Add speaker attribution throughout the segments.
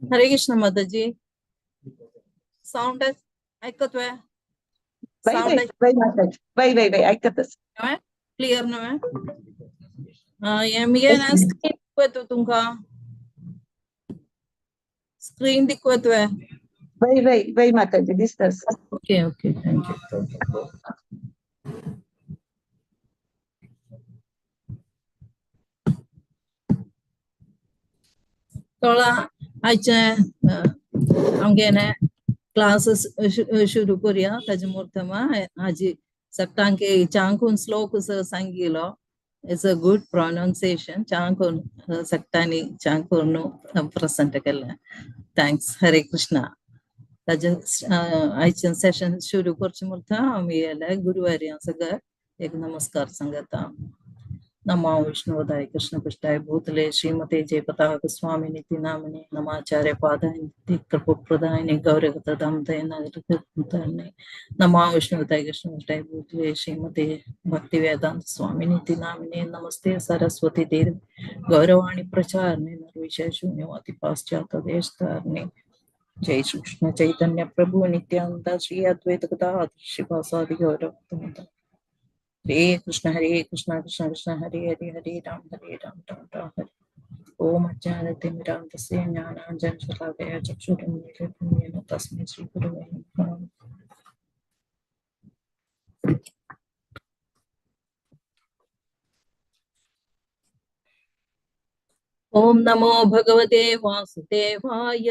Speaker 1: हरे कृष्ण माताजी. साऊंड ऐकतोय?
Speaker 2: बाई
Speaker 1: साऊंड
Speaker 2: बाई बाई माताजी, बाई बाई बाई ऐकतच.
Speaker 1: क्लियर नव्हे? हे मगे ना स्क्रीन दाखवतो तुमका, स्क्रीन दाखवतोय.
Speaker 2: बाई बाई बाई माताजी दिसतस.
Speaker 1: Okay okay, thank you. थोडा आयचे आमगे क्लासेस शुरू करूया. ताजे मुर्तमा आजी सट्टांके चांकून श्लोक सांगिलो. It's a good pronunciation. चांकून सट्टानी चांकून प्रेसेंट केले. Thanks. हरे कृष्णा. ताजे आयचे सेशन शुरू करचे मुर्ता आमी येले गुरुवारी सगळं एक नमस्कार सांगता. नमो विष्णुपदाय कृष्णपृष्ठाय भूतले श्रीमते जयपताक स्वामी निति नामिने नमाचार्य पादाय कृपप्रदायिने गौरगतदामदय नगरने नमो विष्णुपदाय कृष्णपृष्ठाय भूतले श्रीमते भक्ति वेदांत स्वामी निति नामिने नमस्ते सरस्वती देव गौरवाणी प्रचारणे निर्विशेष शून्यवादी पाश्चात्य देशधारणे. जय श्री कृष्ण चैतन्य प्रभु नित्यानंद श्री अद्वैत गदाधर शिवासादि गौरव. हरे कृष्ण कृष्ण कृष्ण हरे हरे, हरे राम राम राम हरे. ओम अज्ञानतिमिरान्धस्य ज्ञानाञ्जनशलाकया चक्षुरुन्मीलितं येन तस्मै श्रीगुरवे नमः. ओम नमो भगवते वासुदेवाय.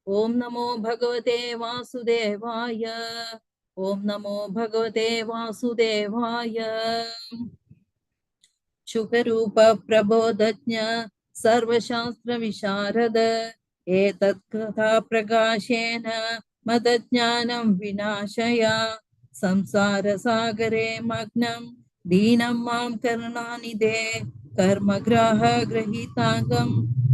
Speaker 1: ओम नमो भगवते वासुदेवाय. ओम नमो भगवते वासुदेवाय. शुकरूप प्रबोधज्ञ सर्वशास्त्र विशारद एतत् कथा प्रकाशेन मदज्ञानं विनाशय. संसार सागरे मग्नं दीनं मां करुणानिधे कर्मग्राह गृहीतांगं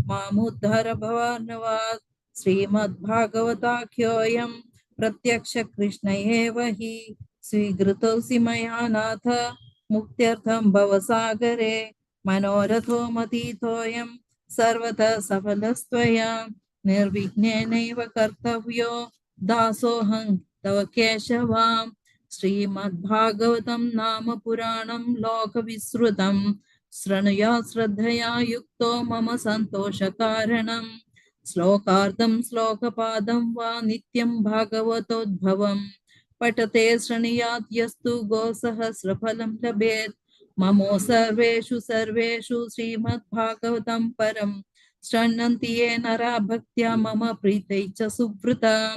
Speaker 1: मामुद्धार भवार्णवात्. श्रीमद्भागवताख्योऽयं प्रत्यक्ष कृष्ण एव हि स्वीकृतोऽसि मया नाथ मुक्त्यर्थं भवसागरे. मनोरथो मतीतोऽयं सर्वतः सफलस्त्वया निर्विघ्नेनैव कर्तव्यो दासोऽहं तव केशवां. श्रीमद्भागवतं नाम पुराणं लोकविश्रुतं शृणुया श्रद्धया युक्तो मम सन्तोषकारणम्. श्लोकार्थं श्लोकपादं वा नित्यं भागवतोद्भवं पठते शृणुयात् यस्तु गोसहस्रफलं लभेत्. ममो सर्वेषु सर्वेषु श्रीमद्भागवतं परं शृण्वन्ति ये नरा भक्त्या मम प्रीतै च सुव्रता.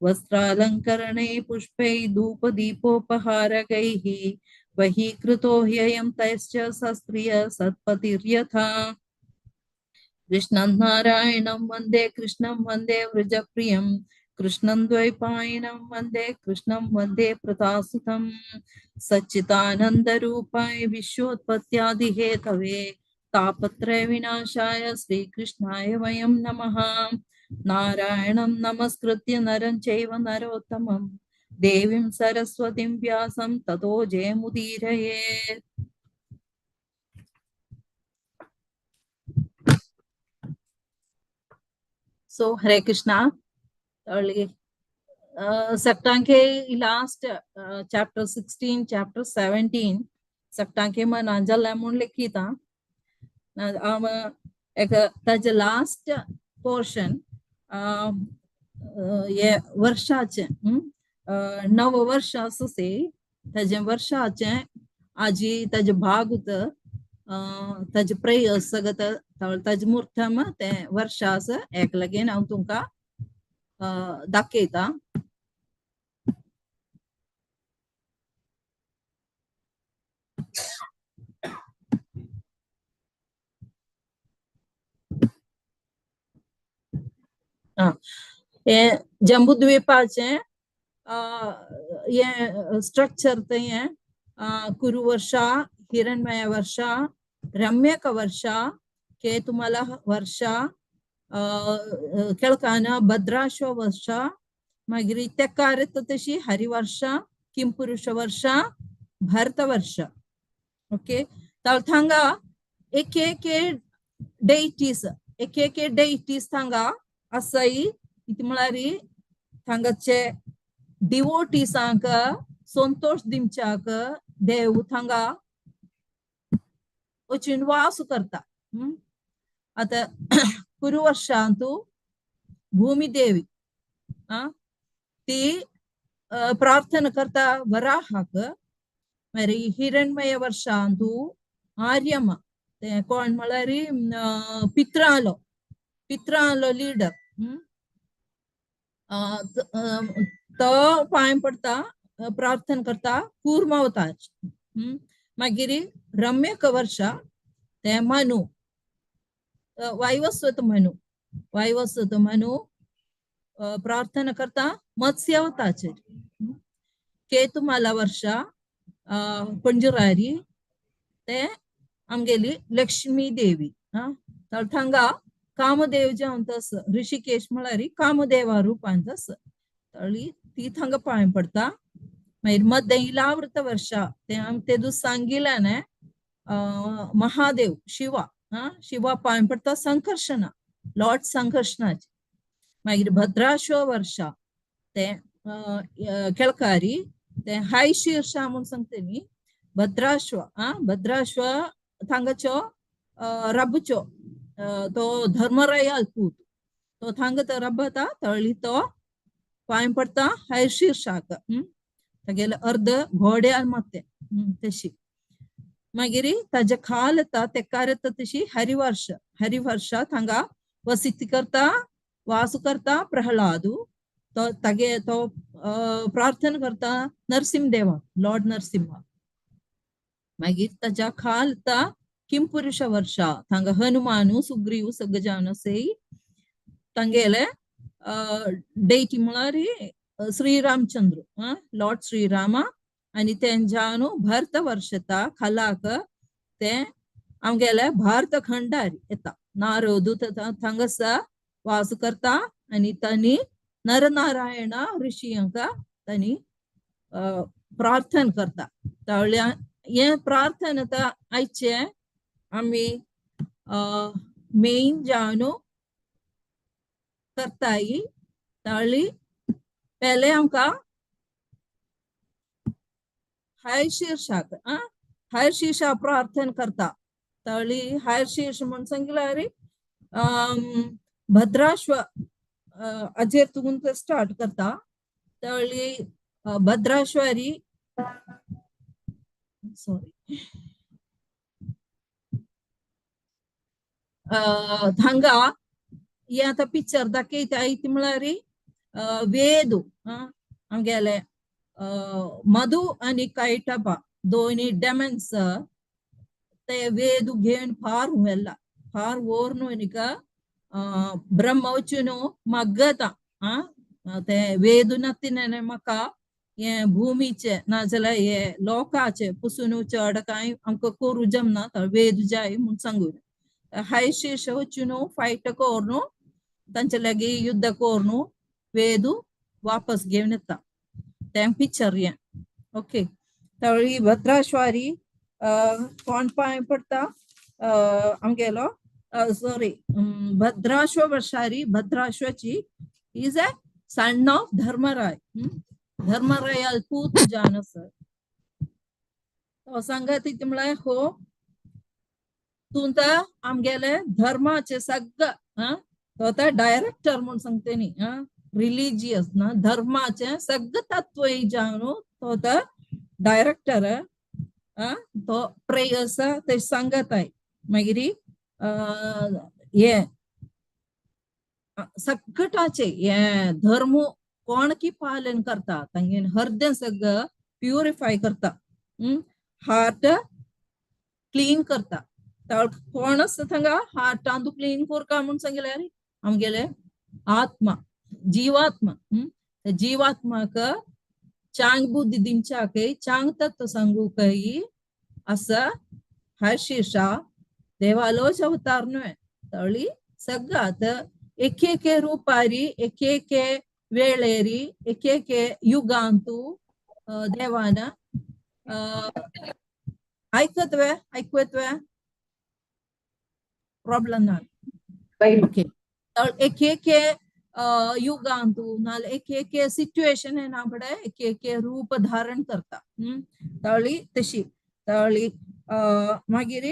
Speaker 1: वस्त्रालङ्करणै पुष्पै धूपदीपोपहारकैः बहिकृतो ह्ययं तैश्च सस्त्रिय सत्पतिर्यथा. कृष्णं नारायणं वन्दे कृष्णं वन्दे व्रजप्रियं कृष्णं द्वैपायनं वन्दे कृष्णं वन्दे प्रतासुतं. सच्चिदानन्दरूपाय विश्वोत्पत्त्यादिहेतवे तापत्रय विनाशाय श्रीकृष्णाय वयं नमः. नारायणं नमस्कृत्य नरं चैव नरोत्तमं देवीं सरस्वतीं व्यासं ततो जयमुदीरयेत्. So Hare Krishna. सट्टांके last chapter 16 chapter 17 सट्टांके मग नांजल म्हूण लिखिता. एक ताजे लास्ट पोर्शन हे वर्षाचे नव वर्ष आसा से ताजे वर्षाचे आजी ताजे भाग उत ताजे प्रेयर्स सगळं ताजे मुर्थम ते वर्ष आसा एक लागीन हांव तुमकां दाखयता. हे जम्बूद्वीपाचे हे स्ट्रक्चर थंय कुरुवर्षा, हिरण्मय वर्षा, रम्यक वर्षा, केतुमल वर्षा, केळकान भद्राश्व वर्षा, मागीर तेकार येता तशी हरिवर्षा, किंपुरुष वर्षा, भरत वर्षा. ओके, तर थांगा एक एक डेटीज एक एक डेटीज थांगा आसाय इति म्हळ्यार थांगाचे डिवोटीसांक संतोष दिवच्याक देव थांगा वचून वास करता. आतां कुरुवर्षांतु भूमिदेवी ती प्रार्थना करता वराहाक. मागीर हिरण्मय वर्षांतु आर्यमा ते कोण म्हळ्यार पित्रालो पित्रालो लिडर तो पांय पडता प्रार्थना करता कूर्मावतार. मागीर रम्यक वर्षा ते मनु वायवस्वत मनु वायवस्वत मनु प्रार्थना करता मत्स्यावताचेर. केतुमाला वर्षा पंजुरारी ते आमगेली लक्ष्मी देवी. तर थांगा कामदेव जावन तस ऋषिकेश म्हळ्यार कामदेवा रूपान तस तळी ती थांगा पांय पडता. मागीर मध्य इलावृत वर्षा ते आम तेदू सांगिल्याने महादेव शिवा शिवा पांय पडता संकर्षणा लॉर्ड संकर्षणाचे. मागीर भद्राश्व वर्षा ते केळकारी ते हाय शीर्षा म्हूण सांगता न्ही भद्राश्व भद्राश्व थांगाचो रब्बचो तो धर्मरायाल पूत तो थांगा तो रब्बता तळी तो पांय पडता हाय शीर्षाक. तागेले अर्ध घोड्यार माते तशी. मागीर ताजे खाल येता तेकार येता तशी हरिवर्ष हरिवर्ष थांगा वसिती करता वास करता प्रहलादू तो तागे तो प्रार्थना करता नरसिंहदेवा लॉर्ड नरसिंह. मागीर ताज्या खाल येता किंपुरुष वर्षा थांगा हनुमानू सुग्रीव सगळे जावन आसय तांगेले डेटी म्हळ्यार श्रीरामचंद्र लॉर्ड श्रीरामा आनी तेंच्यानु भरत वर्षता खालाक ते आमगेले भारत खंडार येता नारदू थांगासर वास करता आनी तांणी नरनारायण ऋषी तांणी प्रार्थना करता. तावल्या हे प्रार्थना आतां आयचे आमी मेन जावन करताय. ताळी पहिले आमकां हाय शीर्षाक हाय शीर्षा प्रार्थना करता. तळी हाय शीर्ष म्हूण सांगिल्यार भद्राश्व अजेर तुगून स्टार्ट करता. तळी भद्राश्वरी सॉरी थांगा हे आतां पिक्चर दाखयता ती म्हळ्यार वेदू आमगेले मधु आनी कैटबा दोनी डेमन्स ते वेदू घेवन फार व्हेला फार व्हरून न्ही ब्रह्म वचून मागता ते वेदू नातिने म्हाका हे भुमीचे नाजाल्यार हे लोकाचे पुसून चड कांय आमकां करूं जमना वेद जाय म्हूण सांगून हाय शीर्ष वचून फायट करून तांचे लागीं युद्ध करून वेदू वापस घेवन येता तें पिक्चर हें. ओके तळी भद्राश्वारी कोण पांय पडता आमगेलो सॉरी भद्राश्व वर्षारी भद्राश्वची is a son of Dharmaraya. धर्मरायाल पूत जावन आसा. तो सांगता ती म्हळ्यार हो तूं तर आमगेले धर्माचे सगळं तो आतां डायरेक्टर म्हूण सांगता न्ही रिलिजियस ना धर्माचे सगळं तत्व जावन तो आतां डायरेक्टर तो प्रेयर्स ते सांगताय. मागीर हे सगळ्याचे हे धर्म कोण की पालन करता तांगेन हृदय सगळं प्युरिफाय करता हार्ट क्लीन करता. कोण आसता थांगा हार्टांतू क्लीन करता म्हूण सांगिल्यार आमगेले आत्मा जीवात्मा. जीवात्माक चांग बुद्धी दिवच्याक चांग तत्व सांगूकय आसा हाय शीर्षा देवालोच अवतार न्हय तळी सगळं आतां एक एक रुपारी एक एक वेळेरी एक एक युगांतू देवान आयकतवे आयकतवे. प्रॉब्लेम ना. ओके, एक एक युगांतु नाल एक एक सिच्युएशन येना फुडें एक एक रूप धारण करता. तळी तशी तळी मागीर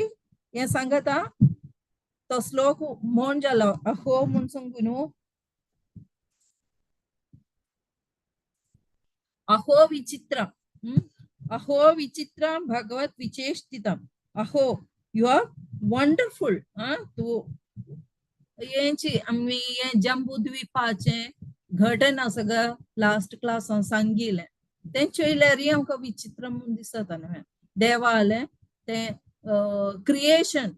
Speaker 1: हें सांगता तो श्लोक म्हण जालो अहो म्हूण सांगू न्हू. अहो विचित्रम, अहो विचित्रम भगवत विचेष्टितम. अहो you are wonderful. तूं हेंची आमी हें जंबू द्वीपाचें घटना सगळं लास्ट क्लासान सांगिलें तें चोयल्यार आमकां विचित्र म्हूण दिसता न्हय. देवालें तें क्रिएशन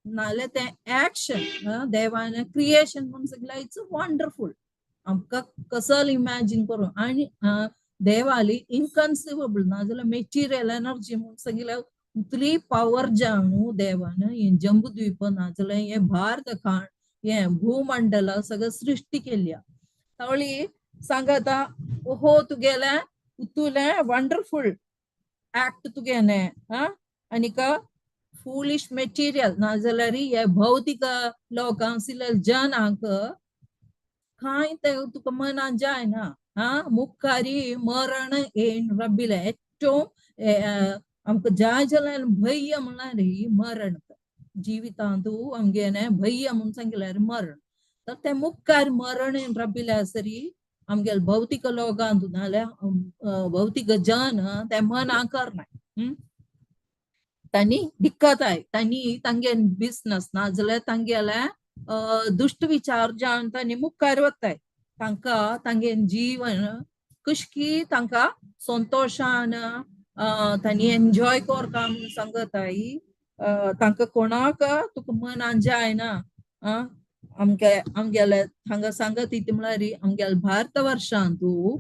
Speaker 1: नाल्यार तें एक्शन, देवालें क्रिएशन म्हूण सगळें it's wonderful. आमकां कसल इमॅजीन करूं आनी देवाली इनकन्सिवेबल नाजाल्यार मेटिरियल एनर्जी म्हूण सगळें उतली पावर जावन देवान हें जंबू द्वीप नाजाल्यार हें भारत खाण हें भूमंडल सगळं सृश्टी केल्या. तवळी सांगता ओहो तुगेलें उतुलें वंडरफुल एक्ट तुगेलें आनीक फुलिश मेटिरियल नाजाल्यार हे भौतीक लोकांक आशिल्ल्या जनांक कांय ते तुका मनान जायना. मुखारी मरण येन रबिलें ഏറ്റവും आमकां जाय जाल्यार भय म्हणल्यार मरण जिवितांतु आमगेलें भय म्हूण सांगल्यार मरण. तर तें मुखार मरण रबिलें आसरी आमगेले भौतीक लोकांतु नाजाल्यार भौतीक जन तें मना करनाय. तांणी दिक्कत I तांणी तांगे बिजनस नाजाल्यार तांगेले दुश्ट विचार जावन तांणी मुखार वताय. तांकां तांगे जीवन कशकी तांकां संतोशान तांणी एन्जॉय करता म्हूण सांगताय. तांकां कोणाक तुका मनान जायना. आमगे आमगेले हांगा सांगत ती म्हळ्यार आमगेले भारत वर्षांतु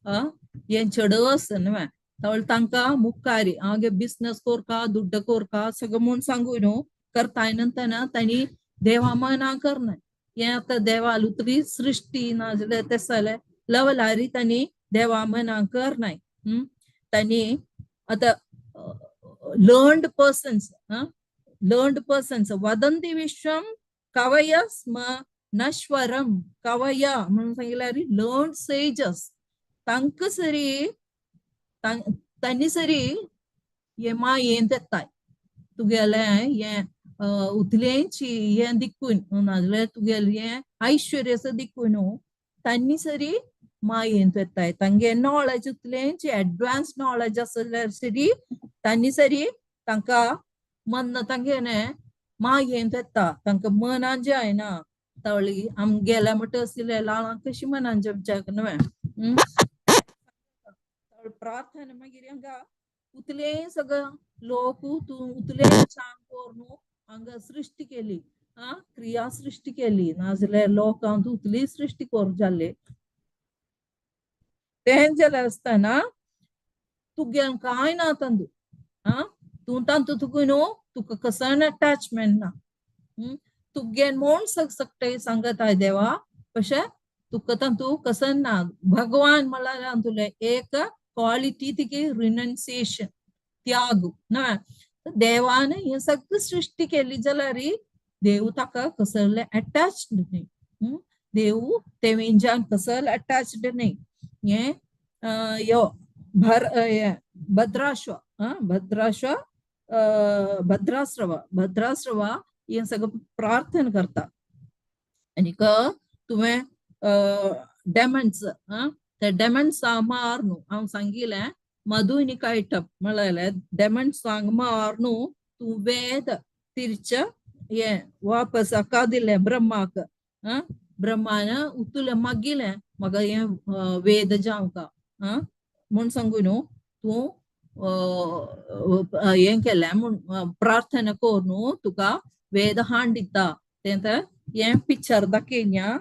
Speaker 1: हें चड आसा न्हय. तवळ तांकां मुखारी आमगे बिजनस करता दुड्ड करता सगळें म्हूण सांगू न्हू करताय नंतर तांणी देवा मना करनाय. हें आतां देवा उतरी सृश्टी नाजाल्यार तें लवलारी तांणी देवा मना करनाय. तांणी आतां लर्न्ड पर्सन्स, लर्न्ड पर्सन्स वदंती विश्वम कवय स्म नश्वरम. कवय म्हणून सांगितल्यार लर्न्ड सेजस तांकां सरी तांणी सरी हे मायेन तेताय तुगेलें हें उतलेंची हें दिकून नाजाल्यार तुगेलें हें ऐश्वर्याचो दिकून तांणी सरी मायेन येताय. तांगे नॉलेज उतलेंची एडवान्स नॉलेज आसल्यार सरी तांणी सरी तांकां मन तांगेलें मायेन येता. तांकां मनान जायना. तवळी आमगेल्या म्हणटा आशिल्ल्या लाळां कशी मनान जमच्याक न्हय. प्रार्थना मागीर हांगा उतले सगळं लोक तूं उतले छान करून हांगा सृश्टी केली, क्रिया सृश्टी केली नाजाल्यार लोकांत उतली सृश्टी करूं जाल्ले. तें जालें आसतना तुगेलें कांय ना तांदू. तूं तांतू तुका न्हू तुका कसन अटॅचमेंट ना. तुगेलें म्हूण सगळें सांगताय देवा कशें तुका तांतू कसन ना. भगवान म्हळ्यार तातूंतलें एक क्वालिटी तिगे रिनन्सिएशन त्याग न्हय. देवान हें सगळें सृश्टी केली जाल्यार देव ताका कसले अटॅच्ड न्हय. देव तेवेंच्यान कसल अटॅच्ड न्हय. हें यो भर भद्राश्व, भद्राश्व भद्राश्रव भद्राश्रव हें सगळें प्रार्थना करता. आनीक तुवें डेमन्स, ते डेमन्स मार न्हू हांव सांगिलें मधुनी कयटप म्हळ्यार डेमन्सांक मार न्हू तूं वेद तिरच हें वापस हाका दिलें ब्रह्माक. ब्रह्मान उतुलें मागिलें म्हाका हें वेद जावंका म्हूण सांगू न्हू तूं हें केलें म्हूण प्रार्थना कर न्हू तुका वेद हाण दिता. तें हें पिक्चर दाखयल्या.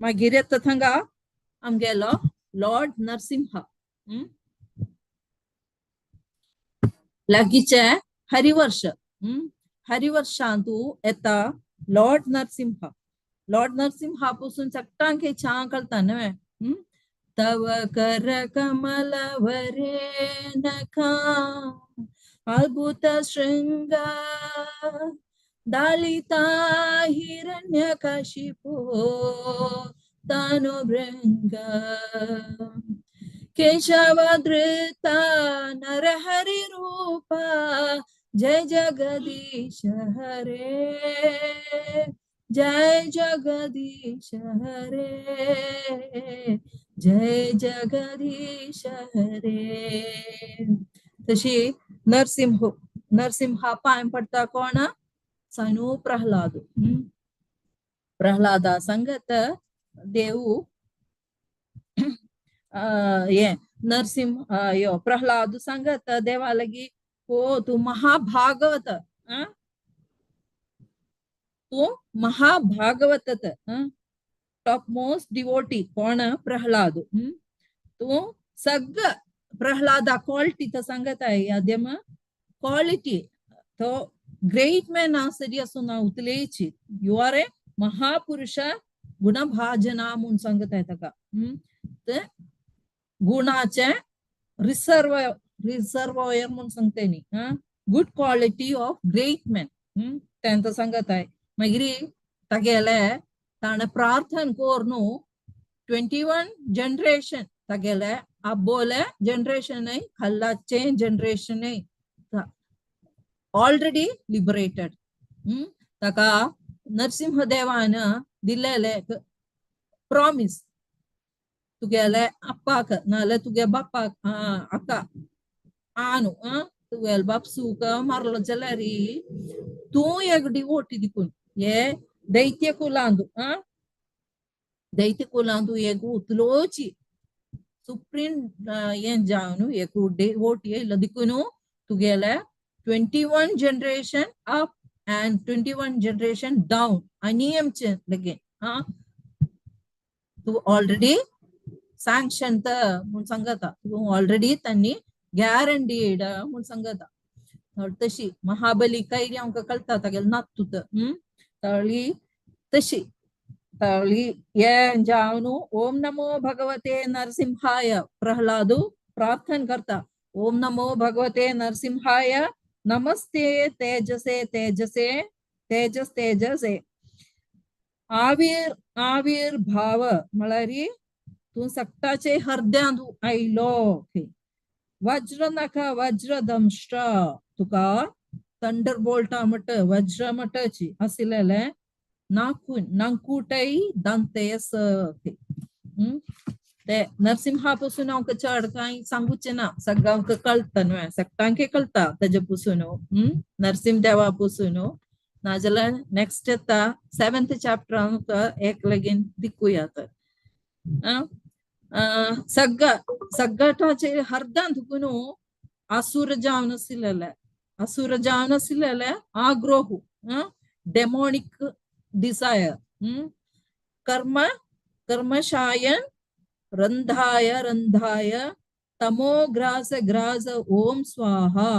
Speaker 1: मागीर येता थांगा आमगेलो लॉर्ड नरसिंह. लागींचे हरिवर्ष. हरिवर्षांतु येता लॉर्ड नरसिंह. लॉर्ड नरसिंहा पासून सगळ्यांक छान कळटा न्हय. तव कर कमल वरे नखा अद्भुत शृंग दालिता हिरण्यकशिपो तनुभृङ्ग केशवधृता नरहरि रूपा जय जगदीश हरे जय जगदीश हरे जय जगदीश हरे. तशी नरसिंह नरसिंहा पांय पडटा कोण? सनु प्रहलाद. प्रहलादा संगत देव ये नरसिंह यो प्रहलाद संगत देवा लगी ओ तू महाभागवत तू महाभागवत टॉप मोस्ट डिवोटी कोण? प्रहलाद. तू सग प्रहलादा क्वालिटी तो संगत आहे अध्यम क्वालिटी तो ग्रेट मैन आसरी असो ना उतलेची you are A महापुरुष गुणभाजना म्हूण सांगत आहे ताका. ते गुणाचे रिसर्व रिसर्वॉयर म्हूण सांगते न्ही. Good quality of great man तेंका सांगत आहे. मागीर तागेले ताणें प्रार्थना करून 21 जनरेशन तागेले आब्बोले जनरेशन खाल्लाचे जनरेशन ऑलरेडी लिबरेटेड. ताका नरसिंहदेवान दिलेले प्रॉमिस तुगेले अप्पाक नाल्यार तुगे बापाक अक्का आनु तुगेले बापसूक मारलो जाल्यार तूं एक डिवोटी दिकून हे दैत्य कुलांदू दैत्य कुलांदू एक उतलोची सुप्रीम हें जावन एक डिवोटी येयलो दिकून तुगेले 21 generation up and 21 generation down आनी आमचे लगेन तूं ऑलरेडी सँक्शन म्हूण सांगता तूं ऑलरेडी तांणी गॅरंटीड म्हूण सांगता. तशी महाबली कैरी आमकां कळटा तागेलो नातू तळी तशी तळी हे जावन ओम नमो भगवते नरसिंहाय प्रहलादू प्रार्थना करता. ओम नमो भगवते नरसिंहाय नमस्ते तेजसे तेजसे तेजस तेजसे आविर आविर्भाव म्हळ्यार तूं सक्ताचे हृदयांत आयलो वज्र नख वज्रदंष्ट्र तुका थंडर बोल्टा म्हट वज्र म्हटची आशिल्लें नाकून नांकुटय दंतेस. ते नरसिंहा पसून आमकां चड कांय सांगूचें ना सगळ्यांक कळटा न्हय सगळ्यांक कळटा तेजे पसून नरसिंह देवा पसून. नाजाल्यार नेक्स्ट येता 7th chapter आमकां एक लगीन दिकूया तर सगळ्या सगळ्याचे हर्दान तुकून असुर जावन आशिल्लें असुर जावन आशिल्लें आग्रोहू डेमोनिक डिजायर कर्म कर्मशायन रंधाय रंधाय तमो ग्रास ग्रास ओम स्वाहा.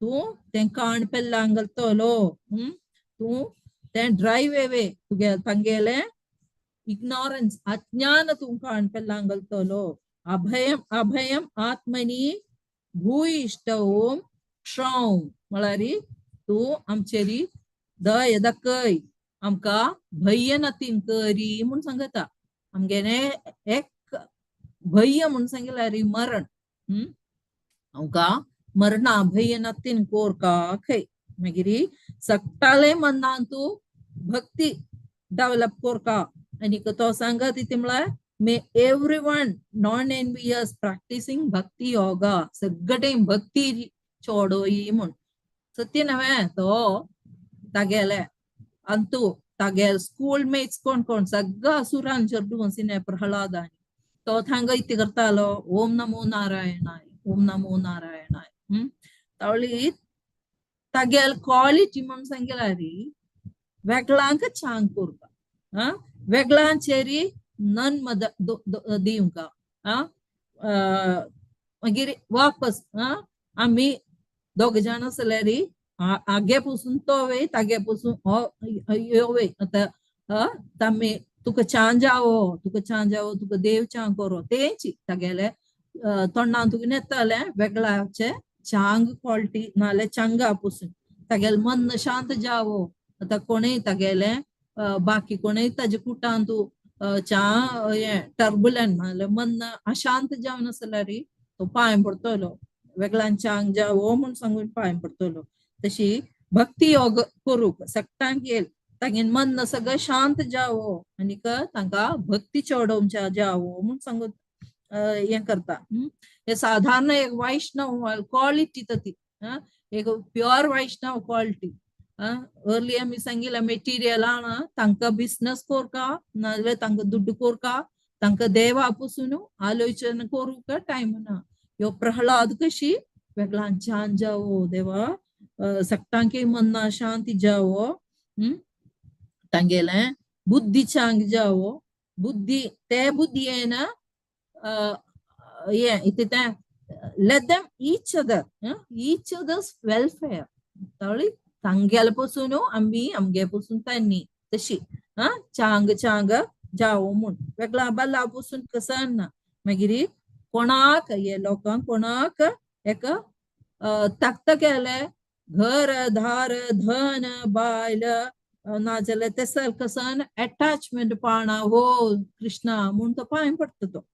Speaker 1: तूं तें काण पेल्लांग घालतलो तूं तें ड्रायव एवे तुगे तांगेलें इग्नोरन्स अज्ञान तूं काण पेल्लांग घालतलो. अभयम अभयम आत्मनी भूयिष्ठ ओम क्षौम म्हळ्यार तूं आमचेरी दय दाखय आमकां भय नतीन करी म्हूण सांगता. आमगेले एक भय म्हूण सांगल्यार मरण आमकां मरणा भय नतीन कोरका खंय. मागीर सगटाले मनान तूं भक्ती डेवलप कोरका. आनी तो सांगत ती म्हळ्यार may everyone non envious practising bhakti yoga सगळे भक्ती चोडोई म्हूण. सत्य नव्हे तो तागेले अंतू तागेले स्कूल मेट्स कोण कोण सगळं असुरान चेडूं सिने प्रहलादानी तो थांगा इत्य करतालो ओम नमो नारायणाय ओम नमो नारायणाय. तावळी तागेले क्वालिटी म्हूण सांगल्यार वेगळांक चांग कोरता वेगळांचेरी नन मद दिवंका मागीर वापस आमी दोग जाण आसल्यार आगे पसून तो वय तागे पसून हो यो वय आतां तामी तुका चां जावो तुका चां जावो तुका देव चां करो तेंची तागेले तोंडान तुका नेताले वेगळाचे चांग क्वालिटी नाल्यार चांगा पसून तागेले मन शांत जावो आतां कोणूय तागेलें बाकी कोणूय ताजे कुटान तूं च्या हें टर्बुलंट नाजाल्यार मन अशांत जावन आसल्यार तो पांय पडतलो, वेगळ्यान चांग जावो म्हूण सांगून पांय पडतलो. तशी भक्ती योग करूंक सगळ्यांक येयल तागेन मन सगळें शांत जावो आनीक तांकां भक्ती चडोवच्या जावो म्हूण सांगून हें करता. हे साधारण एक वैष्णव क्वालिटी ती, एक प्युअर वैष्णव क्वालिटी. अर्ली आमी सांगिल्लें मेटिरियलान तांकां बिजनस कोरका नाजाल्यार तांकां दुड्ड कोरका, तांकां देवा पसून आलोचना करूंक टायम ना. ह्यो प्रहलाद कशी वेगळ्यान छान जावो देवा, सगळ्यांकी मना शांती जावो, तांगेलें बुद्धी चांग जावो, बुद्धी ते बुद्धियेन हें इत्युक्ते let them each other, each other's welfare. तावळी तांगेले पसून आमी आमगे पसून तांणी तशी चांग चांग जावो म्हूण वेगळा बाला पसून कसं ना. मागीर कोणाक हे लोकांक कोणाक एक तक्त केलें घर धार धन बायल नाजाल्यार ते कसन एटॅचमेंट पाणा हो कृष्णा म्हूण तो पांय पडटा तो.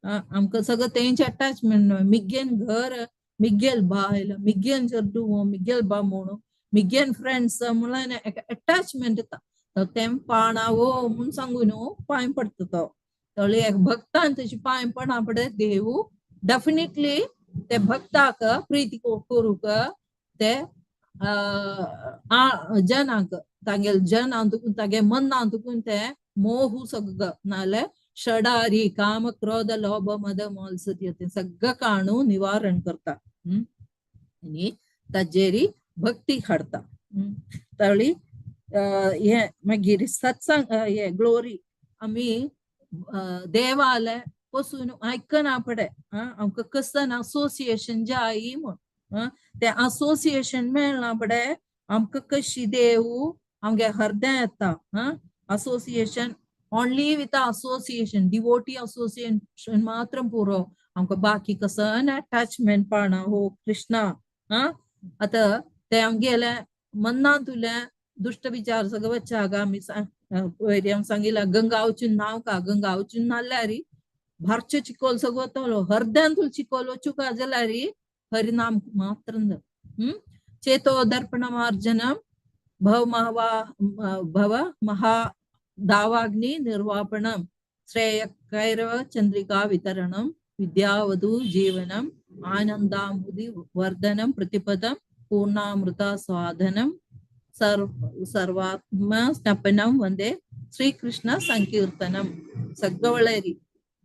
Speaker 1: आमकां सगळें तेंचे अटॅचमेंट, मिगेन घर, मिगेल बायल, मिगेन चेडूं, मिगेल बामूण, मिगेन फ्रेंड्स म्हणल्यार एक अटॅचमेंट येता. तें पाणा हो म्हूण सांगून न्हू पांय पडटा तो. तळी एक भक्तान तशी पांय पडा पडे देव डेफिनेटली ते भक्ताक प्रिती करूंक ते जनांक तागेल जनांत तागे मनांत ते मोहू सगळं नाल्यार षडारी काम क्रोध लोभ मद मात्सर्य ते सगळं काणू निवारण करता आनी ताजेरी भक्ती हाडता. तावळी हे मागीर सत्संग हे ग्लोरी आमी देवाले पसून आयकना पडे आमकां कसन असोसिएशन जाय म्हूण तें असोसिएशन मेळना पडे आमकां कशी देव आमगे हृदय येता. Association only with association, devotee association मात्र पुरो आमकां बाकी कसन अटॅचमेंट पाणा हो कृष्णा. आतां ते आमगेले मनांतुले दुश्ट विचार सगळं वच्चाक आमी पयर हांव सांगिलां गंगा वचून न्हांव का, गंगा वचून न्हाल्यार भारचो चिकोल सगळो वतलो, हृदयांतूल चिकोल वचूंक जाल्यार हरिनाम मात्र. चेतो दर्पण मार्जनम भव महवा भव महा दावाग्नि निर्वापणम श्रेय कैरव चंद्रिका वितरणम विद्यावधू जीवनम आनंदाम्बुधि वर्धनम प्रतिपदम पूर्णामृत स्वादनम सर्वात्म स्नपनम वंदे श्रीकृष्ण संकीर्तनम. सगळेरी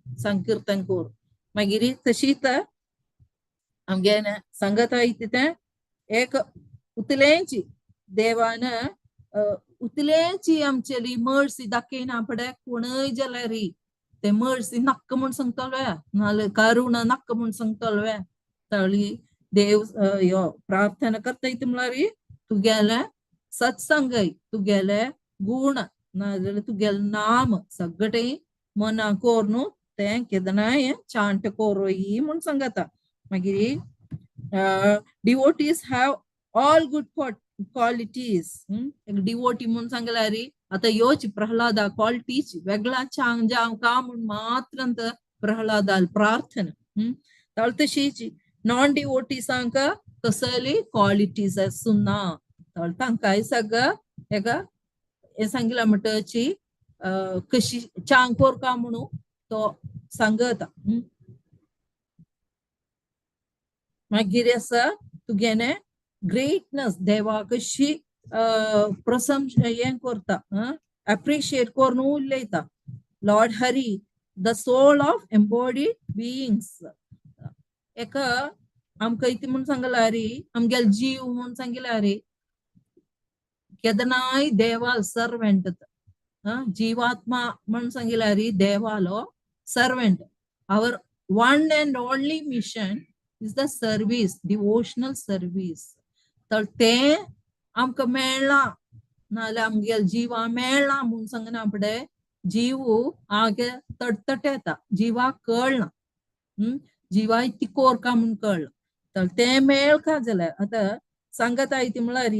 Speaker 1: संकीर्तन कोर मागीर तशीच आमगे सांगता इत्युक्ते एक उतलेंची देवान उतलेंची आमचेली मर्सी दाखयना पडे कोणय जाल्यार ते मर्सी नाक्क म्हूण सांगतलो नाल्यार करुणा नाक्क म्हूण सांगतलो. तावळी देव ह्यो प्रार्थना करता इतलें म्हळ्यार तुगेलें सत्संगय तुगेले गुण नाजाल्यार तुगेलें नाम सगळें मना कोरून तें केदनाय चांट कोरोई म्हूण सांगता. मागीर devotees have all good qualities. एक डिवोटी म्हूण सांगल्यार आतां ह्योच प्रहलादा क्वालिटीज वेगळा चांग जावं का म्हूण मात्र प्रहलादाल प्रार्थना. तावळ तशीच नॉन डिवोटीसांक कसली क्वालिटीज आसूना तावळ तांकांय सगळं एका हें सांगिलां म्हणटची कशी चांग कोरका म्हणून तो सांगता. मागीर आसा तुगेलें ग्रेटनस देवा कशी प्रशंसा हें करता, एप्रिशिएट करून उलयता. Lord Hari the soul of embodied beings. एका आमकां इतलें म्हूण सांगलां रे आमगेलो जीव म्हूण सांगिलां रे केदनाय देवाल सर्वेंट, जीवात्मा म्हूण सांगिलां रे देवालो servant. Our one and only mission is the service, devotional service. तर तें आमकां मेळ्ळां नाजाल्यार आमगेल्या जिवा मेळ्ळां म्हूण सांगना फुडें जीव आगे तटतट येता, जिवाक कळना, जिवा इतली कोरका म्हूण कळना. तर तें मेळका जाल्यार आतां सांगता ती म्हळ्यार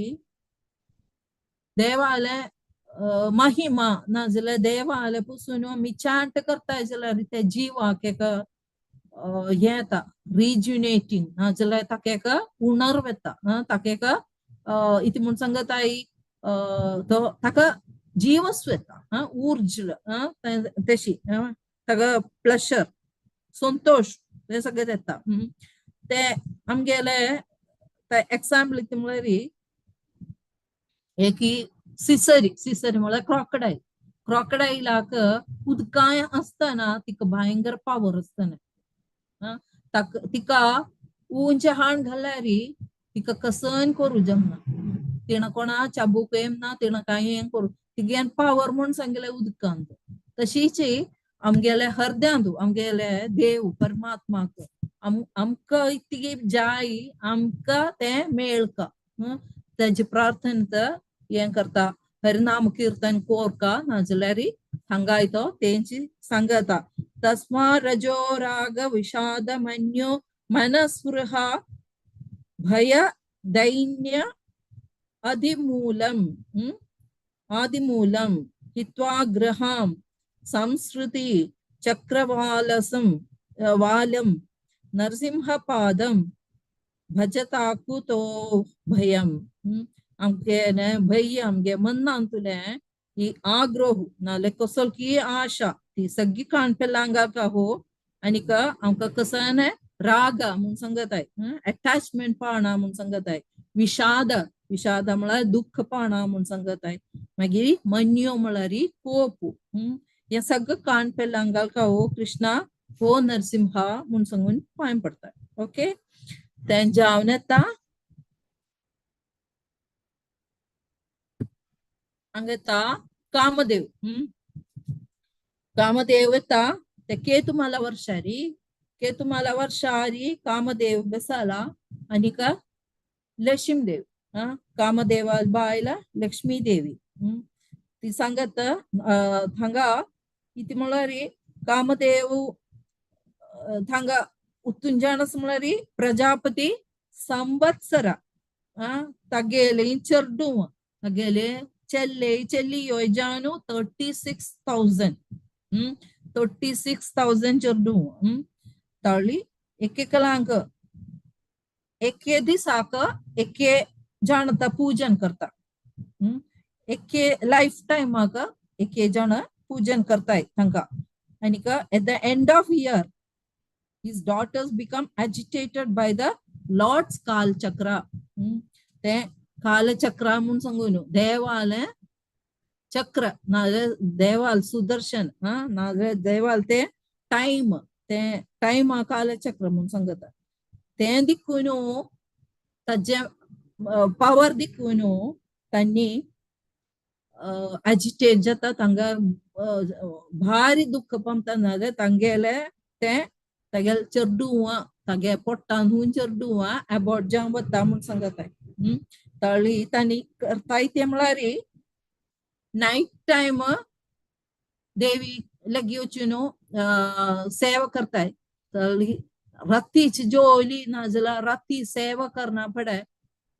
Speaker 1: देवाले महिमा नाजाल्यार देवाले पसून आमी चांट करताय जाल्यार ते जिवाक एक हें येता रिज्युनेटींग नाजाल्यार ताका एक उणर्व येता. ताका एक इति म्हूण सांगताय तो ताका जीवस्व येता, ऊर्ज तशी ताका प्लेशर संतोष तें सगळें येता. ते आमगेले एक्साम्पल इति म्हळ्यार एक सिसरी, सिसरी म्हळ्यार क्रॉकडायल. क्रॉकडायलाक उदकांय आसतना तिका भयंकर पावर आसतना. ताका तिका उंच हाण घाल्यार तिका कसन करूं जमना, तिणें कोणा चाबूक येना, तिणें कांय हें करूं, तिगेन पावर म्हूण सांगलें उदकांत. तशीच आमगेले हृदयांत आमगेले देव परमात्माक आमकां तिगे जाय, आमकां तें मेळका. तेजी प्रार्थना हें करता, हरिनाम कीर्तन कोरका नाजाल्यार हांगाय तो तेंची सांगता. तस्मा रजो राग विषाद मन्यो मनस्पृहा भय दैन्य अधिमूलम आदिमूलम हित्वा गृहां संस्कृति चक्रवालसं वालम नरसिंहपादम भजताकुतो भयम. आमगे भय आमगे मनांतुलें ही आग्रोह नाल्यार कसली आशा ती सगळी काणपेलांगा हो आनीक आमकां कसन राग म्हूण सांगताय, अटॅचमेंट पावना म्हूण सांगताय, विषाद विषाद म्हळ्यार दुःख पावना म्हूण सांगताय, मागीर मन्यो म्हळ्यार कोप. हें सगळें काणपेलांगा हो कृष्णा हो नरसिंहा म्हूण सांगून पांय पडटा. ओके, तें जावन येता हांगा येता कामदेव. कामदेव येता ते केतुमाला वर्षारी, केतुमाला वर्षारी कामदेव बसाला आनीक लक्ष्मीदेव. कामदेवा बायला लक्ष्मी देवी. ती सांगत हांगा इति म्हळ्यार कामदेव हांगा उत्तुंजानस म्हळ्यार प्रजापती संवत्सर तागेले चेडूं तागेले चेल्ले चेल्ली योजानु 36,000 36,000 चेडूं. तळी एकेकलांक एके दिसाक एके जाण पूजन करता, एके लायफ टायमाक एके जाण पूजन करताय तांकां. आनीक at the end of year his daughters become agitated by the Lord's Kal Chakra. ते कालचक्र म्हूण सांगू न्हू, देवालें चक्र नाजाल्यार देवाल सुदर्शन नाजाल्यार देवाल ते टायम, ते टायम कालचक्र म्हूण सांगता. तें दिकून ताजें पावर दिकून तांणी एजिटेट जाता, तांकां भारी दुख्ख पावता, नाजाल्यार तांगेलें तें तागेलें चेडूं तागे पोट्टान हून चेडूं एबॉट जावन वता म्हूण सांगताय. तळी तांणी करताय तें म्हळ्यार नायट टायम देवी लागीं वचून सेवा करताय. तळी रातीची जोली नाजाल्यार राती सेवा करना पडे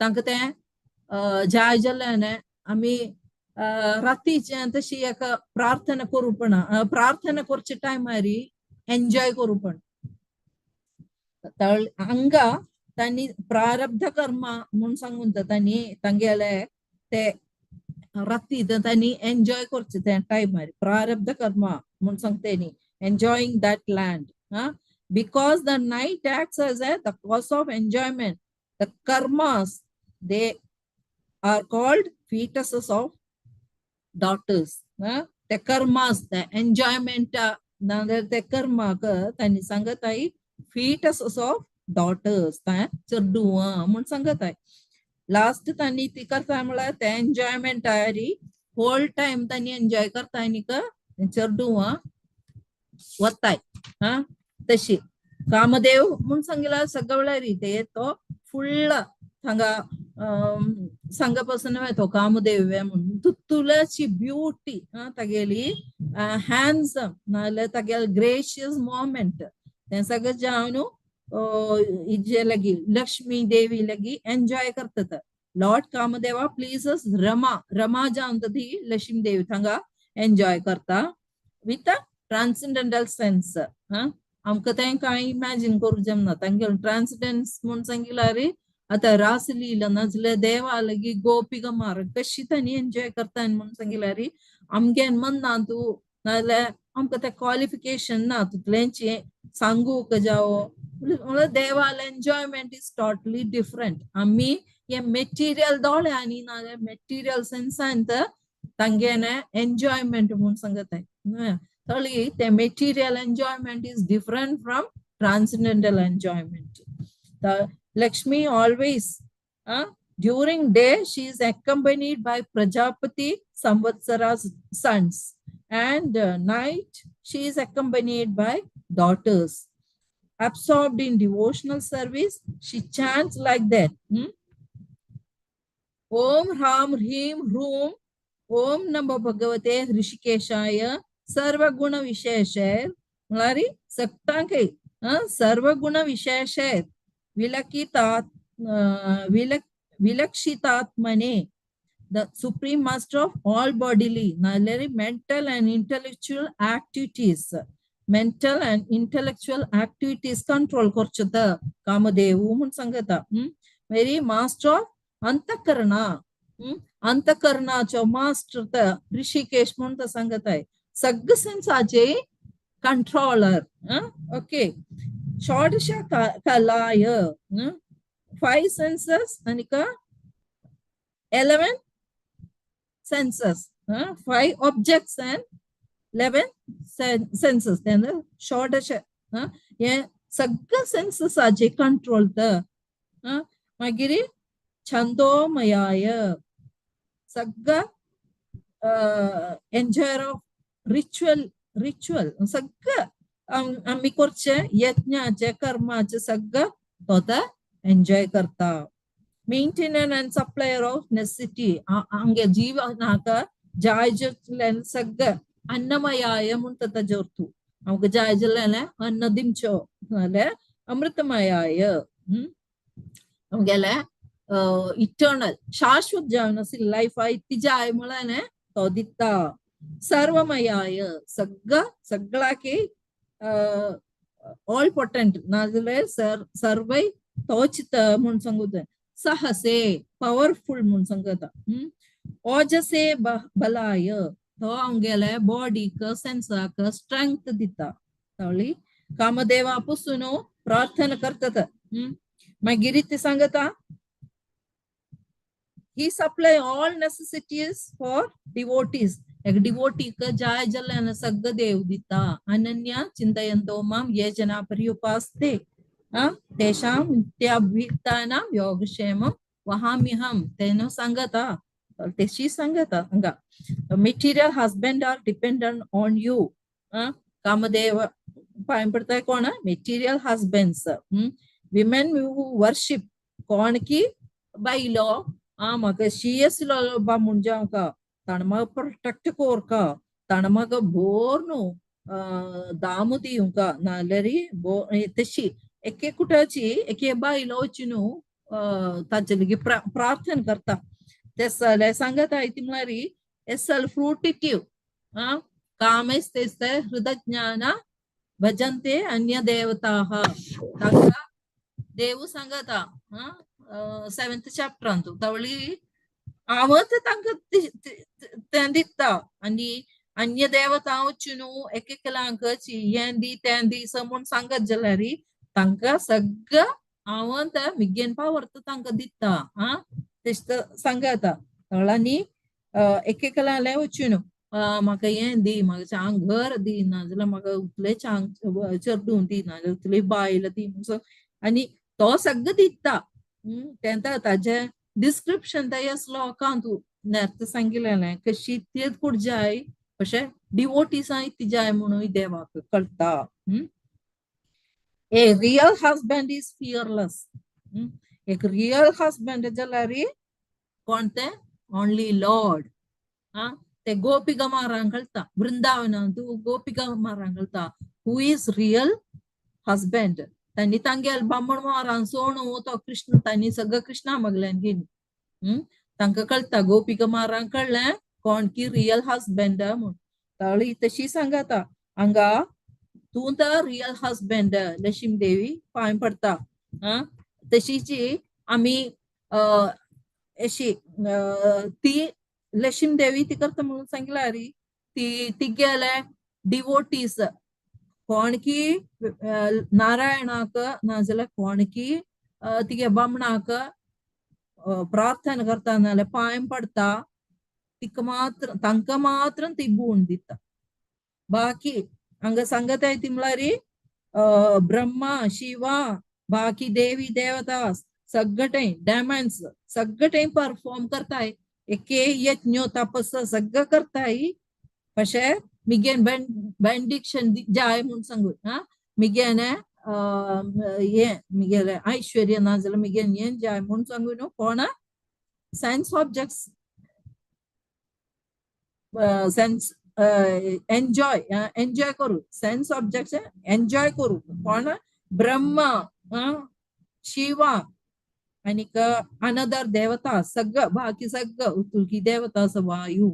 Speaker 1: तांकां तें जाय जाल्यार आमी रातीचें तशी एक प्रार्थना करूं पण, प्रार्थना करचे टायमार एन्जॉय करूं पण. हांगा तांणी प्रारब्ध कर्म म्हूण सांगून तांणी तांगेले ते राती तांणी एन्जॉय करचे ते टायमार प्रारब्ध कर्म म्हूण सांगता न्ही, enjoying that land. Because the night acts as the cause of enjoyment, the karmas they are called fetuses of daughters. ते कर्मास ते एन्जॉयमेंट नाजाल्यार ते कर्माक तांणी सांगताय फीटसस ऑफ डॉटर्स, तें चेडूं म्हूण सांगताय. लास्ट तांणी ती करता म्हळ्यार ते एन्जॉयमेंट आरी होल टायम तांणी एन्जॉय करता आनीक चेडूं वताय. तशी कामदेव म्हूण सांगला सगळ्या ते तो फुल्ल हांगा सांगा पासून तो कामदेव म्हूण तुतुलाची ब्युटी तागेली हँडसम नाजाल्यार तागेले ग्रेशियस मोमेंट तें सगळें जावन हिजे लागीं लक्ष्मी देवी लागीं एन्जॉय करतात. Lord Kamadeva pleases Rama. Rama जावन ती लक्ष्मी देवी थांगा एन्जॉय करता विथ अ ट्रान्सेंडेंटल सेन्स. आमकां तें कांय इमॅजीन करूं जमना. तांगेलो ट्रान्सेंडन्स म्हूण सांगिल्यार आतां रासलीला नाजाल्यार देवा लागीं गोपिका मार कशी तांणी एन्जॉय करता म्हूण सांगिल्यार आमगे मनांत तूं नाजाल्यार आमकां तें क्वॉलिफिकेशन ना तितलेंची सांगूंक जावो. म्हणल्यार देवाले एन्जॉयमेंट is totally different. आमी हे मेटिरियल दोळ्यांनी नाजाल्यार मेटिरियल सेन्सान तांगेलें एन्जॉयमेंट म्हूण सांगताय. थोडी ते material enjoyment is different from transcendental enjoyment. The Lakshmi always during day she is accompanied by Prajapati Samvatsara's sons, and night she is accompanied by daughters. Absorbed in devotional service, she chants like that. Om Ram Hrim Hrum Om Namo Bhagavate Hrishikeshaya Sarva Guna Visheshe म्हळ्यार सगळ्यांक सर्वगुण विशेषे विलकितात विलक्षितात्मने, the supreme master of all bodily नाल्यार mental and intellectual activities, mental and intellectual activities control करचो त कामदेव म्हूण सांगता. मागीर master of अंतकरणा, अंतकरणाचो master त ऋषिकेश म्हूण तो सांगताय. सगळे सेन्साचे कंट्रोलर. ओके, षोडश कलाय, फाइव सेन्सेस आणि का 11 senses, 5 objects and 11 senses. Then षोडश हे सगळे सेन्सेसाचे कंट्रोल त. मागीर छंदोमयाय, सगळं एन्जॉयर ऑफ रिच्युअल, रिच्युअल सगळं आमी करचे यज्ञाचे कर्माचे सगळं तो एन्जॉय करता. Maintainer and supplier of necessity, आमगे जीवनाक जाय जाल्लें सगळं अन्नमयाय म्हणटा ताजेर तूं आमकां जाय जाल्लें अन्न दिवचो नाल्यार अमृतमयाय, आमगेलें इटर्नल शाश्वत जावन आशिल्ली लायफ ती जाय म्हळ्यार तो दिता. सर्वमयाय, सगळं सगळ्याकी ऑल पोटंट नाजाल्यार सर्वय तोचित म्हूण सांगूं. सहसे पवरफुल म्हूण सांगता. ओजसे बलाय, तो आमगेले बॉडीक सेन्साक स्ट्रेंथ दिता. कळ्ळी? कामदेवा पसून प्रार्थना करतात. मागीर ते सांगता he supply all necessities for devotees. एक डिवोटीक जाय जाल्यार सगळं देव दिता. अनन्य चिंतयंतो माम ये जना पर्युपासते तेषां नित्याभियुक्तानां योगक्षेमं वहाम्यहं. तेन सांगता तेशी सांगता हांगा material husband are dependent on you. Kamadeva पांय पडताय कोण? Material husbands, women who worship कोण की बायलो आ म्हाका शी आसलो बामूण जावंका ताणें म्हाका प्रोटेक्ट कोरका, ताणें म्हाका बोर न्हू दामू दिवंका नाल्यार बो तशी एक कुटाची एक बायलो वची न्हू ताचे लागीं प्रार्थना करता. ते जाल्यार सांगता ती म्हळ्यार एसल फ्रुटिटीव कामेस्तेस्ते हृदज्ञान भजन्ते अन्य देवताः. तांकां देव सांगता सेवेंथ चॅप्टरांत तवळी हांव तांकां तें दिता आनी अन्य देवता वचून न्हू एक एकलांक हें दी तें दी म्हूण सांगत जाल्यार तांकां सगळं हांव तें मिगेन पावर तांकां दिता. आं तेश सांगता. आनी एक एकल्यालें वचून म्हाका हें दी, म्हाका चांग घर दी, नाजाल्यार म्हाका उतले चांग चेडूं दी, नाजाल्यार उतली बायल दी. आनी तो सगळें दिता. तें ताजें डिस्क्रिप्शन त्या श्लोकांत नेर्त सांगिल्लें कशी तेच कोण जाय अशें डिवोटीसां ती जाय म्हणून देवाक कळटा. A real husband is fearless. एक रियल हजबंड जाल्यार कोण ते? Only Lord. आं ते गोपिका मारांक कळटा, वृंदावनांत गोपिका मारांक कळटा who is real husband. तांणी तांगेल बामण मारान सोणू तो कृष्ण तांणी सगळं कृष्णा मागल्यान घेवन. तांकां कळटा गोपिकुमारांक कळ्ळें कोण की रियल हजबंड म्हूण. ताळी तशी सांगता हांगा तूं तर रियल हजबंड लक्ष्मी देवी पांय पडता. आं तशीची आमी अशी ती लक्ष्मी देवी ती करता म्हणून सांगला री ती तिगेले डिवोटीज कोण की नारायणाक नाजाल्यार कोण की तिगे बामणाक प्रार्थना करता नाजाल्यार पांय पडता तिका मात्र तांकां मात्र ती गूण दिता. बाकी हांगा सांगताय ती म्हणल्यार ब्रह्मा शिवा बाकी देवी देवता सगळें डेमन्स सगळें परफॉर्म करताय एके यज्ञ तपस सगळं करताय. कशें मिगेन बेंडिक्शन जाय म्हूण सांगू हा मिगेन हे मिगेले ऐश्वर्य ना जाल्यार मिगेन हें जाय म्हूण सांगू न्हू कोण sense objects sense enjoy enjoy करू सेन्स ऑब्जेक्ट्स एन्जॉय करू कोण ब्रह्मा शिवा आनीक अनदर देवता सगळं बाकी सगळं उतुलकी देवता वायू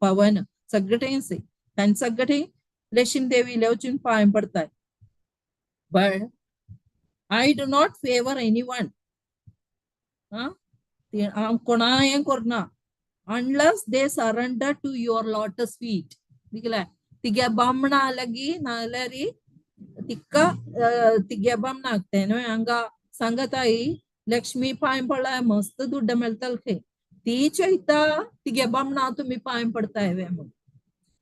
Speaker 1: पवन सगळें आसा तांचे सगळें लक्ष्मी देवी वचून पांय पडताय. But I do not favour any one. हांव कोणा हें करना unless they surrender to your lotus feet. दिखले तिगे बामणा लागी नाजाल्यार तिका तिगे बामणाक तें हांगा सांगताय लक्ष्मी पांय पडलाय मस्त दुड्ड मेळटले खंय ती चोयता तिगे बामणा तुमी पांय पडताय वे म्हूण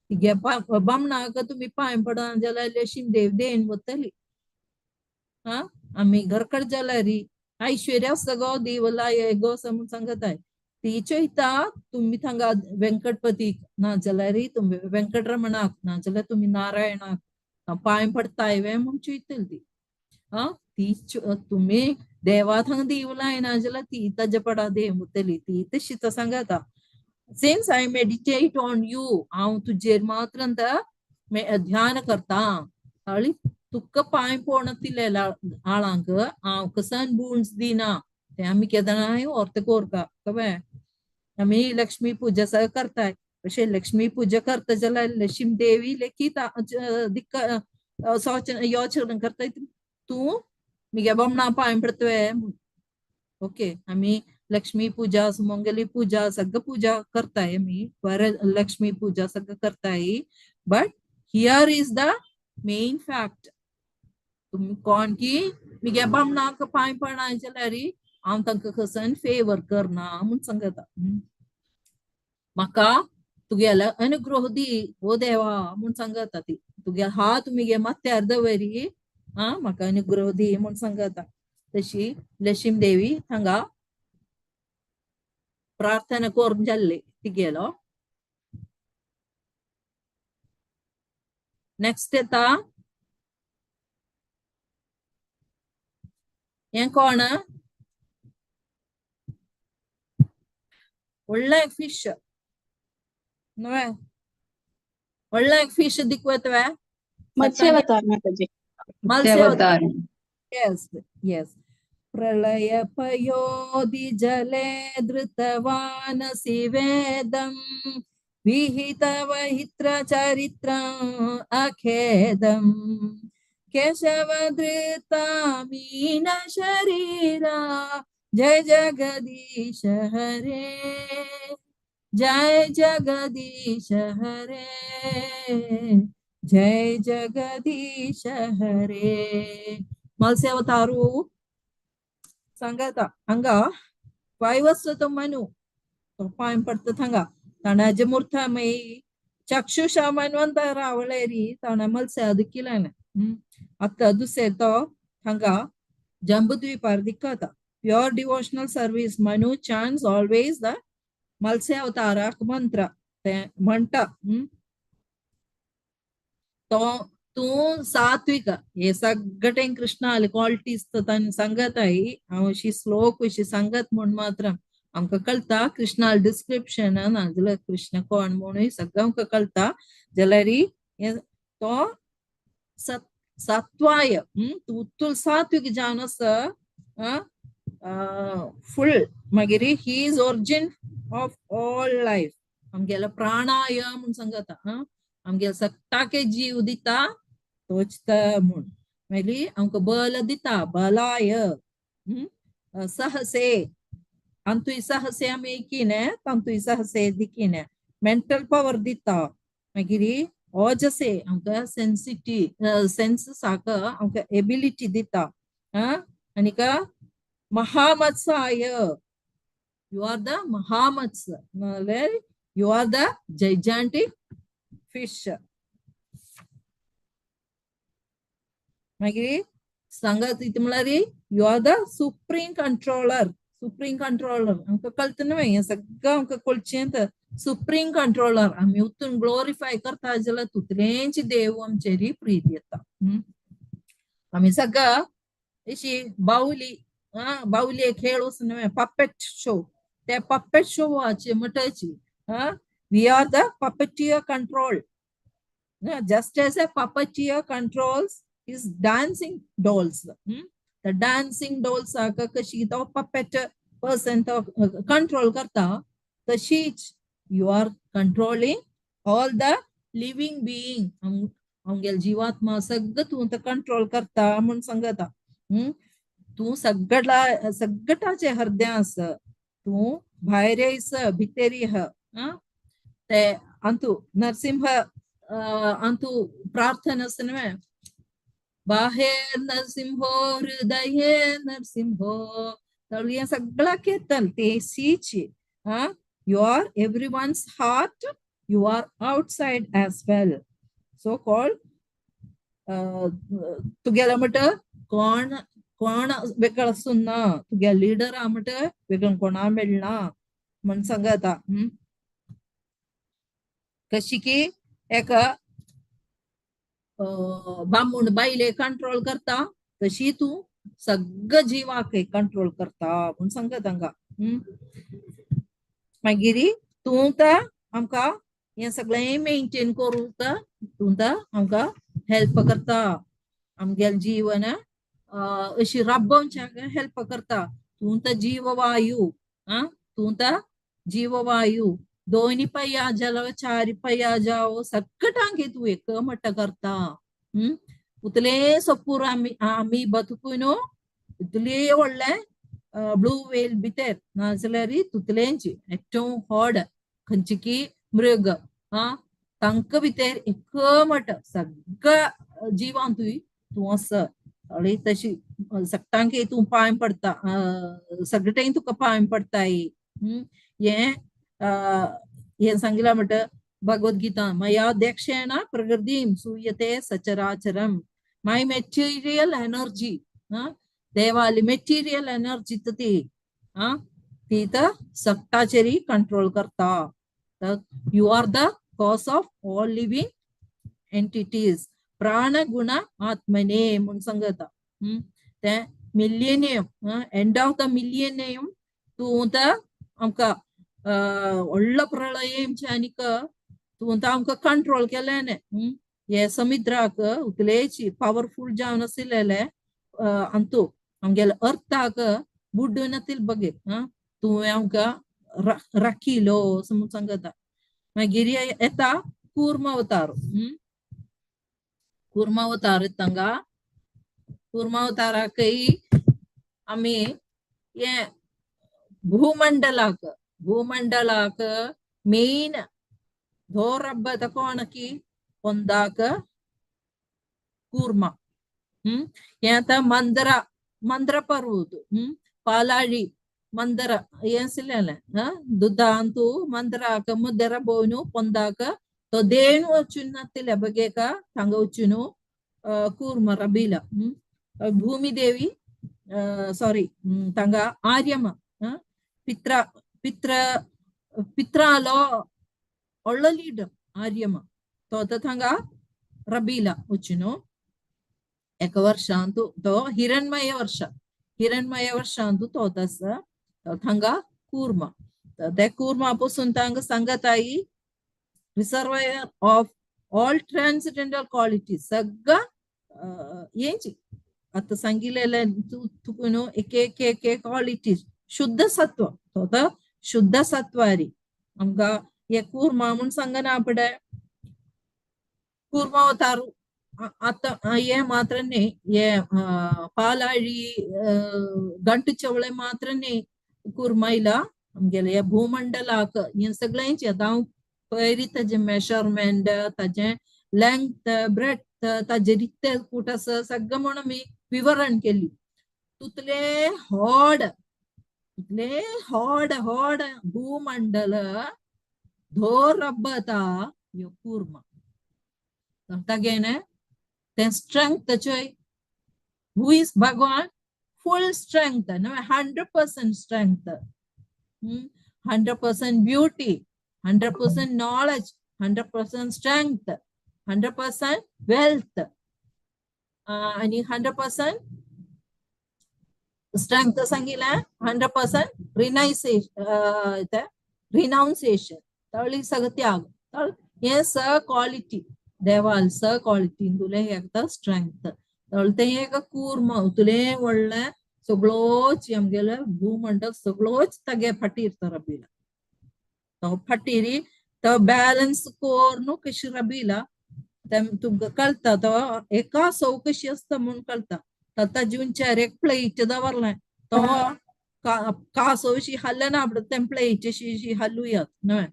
Speaker 1: तिगे बामणाक तुमी पांय पडना जाल्यार लक्ष्मी देव देण वतली. हा आमी घरकड जाल्यार ऐश्वर्या आसता गो देवला गो म्हूण सांगताय ती चोयता तुमी थांगा व्यंकटपतीक नाजाल्यार तुमी व्यंकटरमणाक नाजाल्यार तुमी नारायणाक पांय पडताय वे म्हूण चोयतली ती. हा ती तुमी देवा थांगा देवलाय नाजाल्यार ती ताजे पडा देव वतली ती तशीच सांगता. Since I meditate on you हांव तुजेर मात्र ध्यान करता कळ्ळी तुका पांय पडना आळांक हांव कसन बुन्स दिना ते आमी केदनाय अर्थ कोरका कळ्ळें. आमी लक्ष्मी पूजा सगळें करताय अशें लक्ष्मी पूजा करता जाल्यार लक्ष्मी देवी लेगीत दिक्क योचन करताय तूं मिगे बामणा पांय पडतवे. ओके आमी लक्ष्मी पूजा सुमंगली पूजा सगळं पूजा करताय आमी वर लक्ष्मी पूजा सगळं करताय. But here is the main fact तुमी कोण की मिगे बामणाक पांय पडना जाल्यार हांव तांकां कसन फेवर करना म्हूण सांगता. म्हाका तुगेलो अनुग्रह दी हो देवा म्हूण सांगता ती तुगे हात मिगे माथ्यार दवरी आं म्हाका अनुग्रह दी म्हूण सांगता. तशी लक्ष्मी देवी हांगा प्रार्थना करून जाल्ली तिगेलो. नेक्स्ट येता हें कोण व्हडलें फिश न्हय व्हडलें फिश दिकवतवे
Speaker 3: मत्स्यावतार माताजी.
Speaker 1: मत्स्यावतार. Yes yes. प्रलय पयोधि जले धृतवानसि वेदं विहितवहित्र चरित्रम् अखेदं केशवधृता मीन शरीरा जय जगदीश हरे जय जगदीश हरे जय जगदीश हरे. मत्स्यावतारू सांगता हांगा वैवस्वत मनु तो पांय पडटा थांगा ताणाजे मूर्तामयी चक्षुषा मन्वंत रावलेरी ताणें मत्स्य दिकिलें. आतां दुसरें तो हांगा जंबूद्वीपार दिखता. Pure devotional service Manu chants always the Matsya अवताराक मंत्र ते म्हणटा. तो तूं सात्विक हे सगळें कृष्णाले क्वालिटीज ताणें सांगताय. हांव अशी श्लोक अशी सांगत म्हूण मात्र आमकां कळटा कृष्णाले डिस्क्रिप्शन नाजाल्यार कृष्ण कोण म्हणून सगळें आमकां कळटा. जाल्यार तो सत्वाय तूं सात्विक जावन आसा फुल मागीर he is origin of all life. आमगेलो प्राणाय म्हूण सांगता. आमगेलो सट्टाके जीव दिता तोच म्हूण. मागीर आमकां बल दिता बलाय. सहसे अंतुय सहसे आमी एकीने तांतुय सहसे दिकीने मेंटल पावर दिता. मागीर ओजसे आमकां सेन्सिटी सेन्ससाक आमकां एबिलिटी दिता. आनीक महामत्साय, you are the महामत्स, नाल्यार you are the gigantic fish. मागीर सांगत इतलें म्हळ्यार you are the supreme controller. Supreme controller आमकां कळटा न्हय हें सगळें आमकां कळचें. सुप्रीम कंट्रोलर आमी उतून ग्लोरिफाय करता जाल्यार तुतलेंची देव आमचेर प्रीत येता. आमी सगळं अशी बावली, बावली खेळ वचून न्हय पपेट शो, ते puppet शोवाचे म्हणटाची. We are the puppeteer control. Just as a puppeteer controls his dancing dolls. The dancing dolls कशी तो पपेट पर्सन तो कंट्रोल करता, तशीच you are controlling all the living being. आमगेले जीवात्मा सगळं तूं तो कंट्रोल करता म्हूण सांगता. तूं सगळा सगळ्याचे हृदय आस, तूं भायर आस भितरी. ते अंतु नरसिंह अंतु प्रार्थना आसा न्हय, बाहेर नरसिंहो हृदये नरसिंहो, हें सगळ्याक येतल ते सीची. You are everyone's heart, you are outside as well. So called तुगेलो म्हणटा कोण कोण वेगळो आसून ना, तुगे लिडर आहा म्हणटा वेगळो कोणा मेळना म्हण सांगता. कशी की एका बामूण बायले कंट्रोल करता तशी तूं सगळं जिवाक कंट्रोल करता म्हूण सांगता तांकां. मागीर तूं तर आमकां हें सगळें मेंटेन करूंक तूं तर आमकां हेल्प करता. आमगेलें जीवन अशी राबोवच्याक हेल्प करता. तूं तर जीववायू, तूं तर जीववायू दोनी पया जालो चार पया जावो सगळ्यांक तूं एक मट्ट करता. उतले सोपूर आमी आमी बतकून इतले व्हडले ब्लू वेल भितर नाजाल्यार तुतलेंची एकटो व्हड खंयची की मृग तांकां भितर एक मट सगळ्या जिवान तुवें तूं आसा. आनी तशी सगळ्यांक तूं पांय पडटा, सगळ्यांक तुका पांय पडटाय. हें हें सांगिलां म्हणटा भगवद गीता, मया दक्षेण प्रकृतीं सूयते सचराचरम. My material energy, Devali material energy ती ती तर सगटाचेर कंट्रोल करता. You are the cause of all living entities. प्राण गुण आत्मने म्हूण सांगता. तें millennium, end of the millennium तूं तर आमकां व्हडलो प्रळय आमचे आनीक तूं तर आमकां कंट्रोल केलें न्ही. हे समुद्राक उतलेची पावरफूल जावन आशिल्लें अंतू आमगेले अर्थाक बुड्डून नातील बगे तुवें आमकां राखिलो असो म्हूण सांगता. मागीर येता कूर्म अवतार. कूर्म अवतार येता. कूर्म अवताराकय आमी हे भूमंडलाक, भूमंडलाक मेन धोरब्बत कोणकी పొందాక కూర్మ. ఏత మందర ಮಂದರ ಪರ್ವುದು ಪಾಲಾಳಿ ಮಂದರ ಏನ್ಸಿಲ್ಲ ದುದ್ದಾಂತು ಮಂದರಾಕ ಮುದ್ದರ ಬೋನು పొందాక తొదేను వచ్చున్నత్తిల బగేక తంగ వచ్చును కూర్మ రబీల. భూమిదేవి సారీ తంగ ఆర్యమ పిత్ర పిత్ర పిత్రాలో ఒళ్ళ లీడర్ ఆర్యమ తోత తంగ రబీల వచ్చును. एक वर्षांतु तो हिरण्मय वर्ष, हिरण्मय वर्षांतु तोतस थंगा कूर्म. ते कूर्मा पासून तांका सांगताई reservoir of all transcendental quality सगळं हेंची आता सांगितलेलं तुकून एक एक एक एक क्वालिटी शुद्ध सत्व तो तर शुद्ध सत्वारी आमकां हे कूर्मा म्हूण सांगना आपडे कूर्मा अवतार आतां हे मात्र न्ही हे पालाळी गंटू चवळे मात्र न्ही कुर्मैला आमगेले हे भूमंडलाक हे सगळ्यांचे आतां हांव पयरी ताजें मेजरमेंट ताजें लेंथ ब्रेथ ताजे रित्ते कूट आसा सगळें म्हूण आमी विवरण केली. तुतले होड तुतले होड होड भूमंडल धोर रब्बता ह्यो कुर्मा. तागेलें तें स्ट्रेंथ चोय. Who is Bhagwan? Full strength, 100% strength, 100% beauty, 100% knowledge, 100% strength, 100% wealth, आनी 100% स्ट्रेंथ सांगितलें, 100% रिनायसेशन रिनाउन्सिएशन तळी सगळं त्याग. हे स क्वालिटी देवाल स क्वालिटी तुले एकदा स्ट्रेंथ तें एक कूर्म तुले व्हडलें सगळोच आमगेले भूमंडल सगळोच तागे फाटीर तो रबीला. तो फाटीर तो बॅलन्स कोरून कशी रबीला तें तुमकां कळटा. तो एका चौकशी आसता म्हूण कळटा. ताजी उंचार एक प्लेट दवरलें तो कासोशी हालना आपड तें प्लेट अशी हालुयात न्हय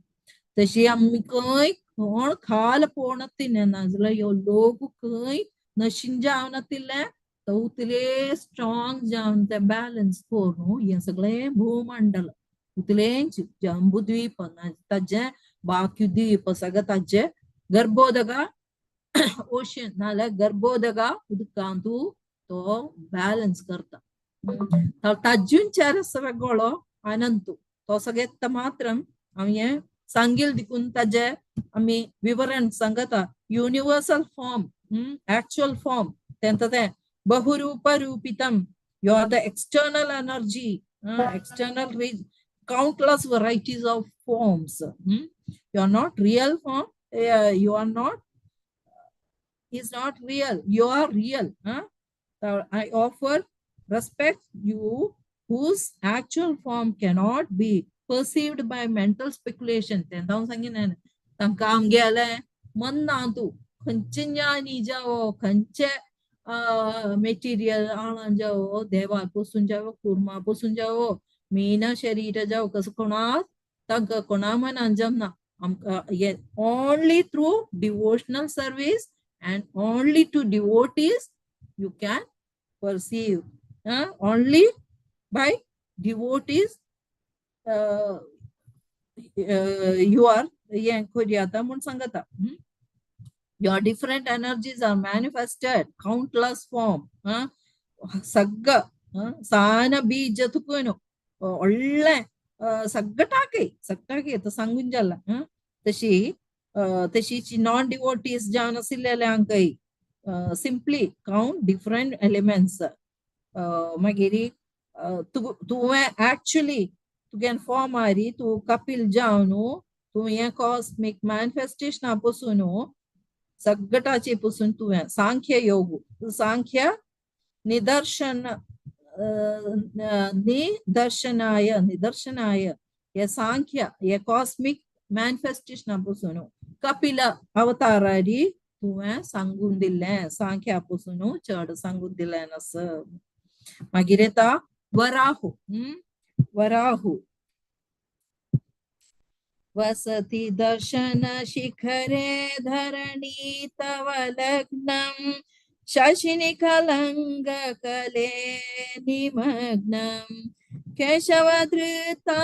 Speaker 1: तशी आमी खंय कोण खाल पोवनातिल्लें नाजाल्यार ह्यो लोक खंय नशिंजावनातिल्लें तो उतले स्ट्रॉंग जावन तें बॅलन्स करून हें सगळें भूमंडल उतलेंच जंबूद्वीप ताजें बाकी द्वीप सगळें ताजें गर्भोदका ओशन नाजाल्यार गर्भोदका उदकांतू तो बॅलन्स करता. ताजून सगळो अनंतू तो सगळें मात्र हांव हें सांगील देखून ताजें आमी विवरण सांगता. युनिवर्सल फॉर्म actual form तें तें बहुरूप रूपितम. You are the external energy, external countless varieties of forms. You are not real form, you are not, is not real, you are real. I offer respect you whose actual form cannot be perceived by mental speculation. तें हांव सांगिना तांकां आमगेलें मन ना तूं खंयचे ज्ञानी जावो खंयचे मेटिरियल आळान जावो देवा पसून जावो कुर्मा पसून जावो मीना शरीर जावो कसो कोणाक तांकां कोणा मनान जमना. आमकां हे only through devotional service and only to devotees you can perceive. Only by devotees you are हें करया म्हूण सांगता. Your different energies are manifested, countless form. सगळं सान बीज तुकून व्हडलें सगळं टाकय सगळं टाकय सांगून जाला. तशी तशीची नॉन डिवोटीज जावन आशिल्ल्यांकय सिंपली काउंट डिफरंट एलिमेंट्स. मागीर तुवें एक्चुअली तुगेन फॉर्म आरी तूं कपील जावन तूं हें कॉस्मिक मॅनिफेस्टेशना पसून सगटाचे पसून तुवें सांख्य योग सांख्य निदर्शन निदर्शनाय निदर्शनाय हे सांख्य हे कॉस्मिक मॅनिफेस्टेशना पसून कपिल अवतारारी तुवें सांगून दिलें सांख्या पसून चड सांगून दिलें नास. मागीर येता वराहु. वराहु वसति दर्शन शिखरे धरणी तव लग्नं शशिनि कलङ्गकले निमग्नं केशवधृता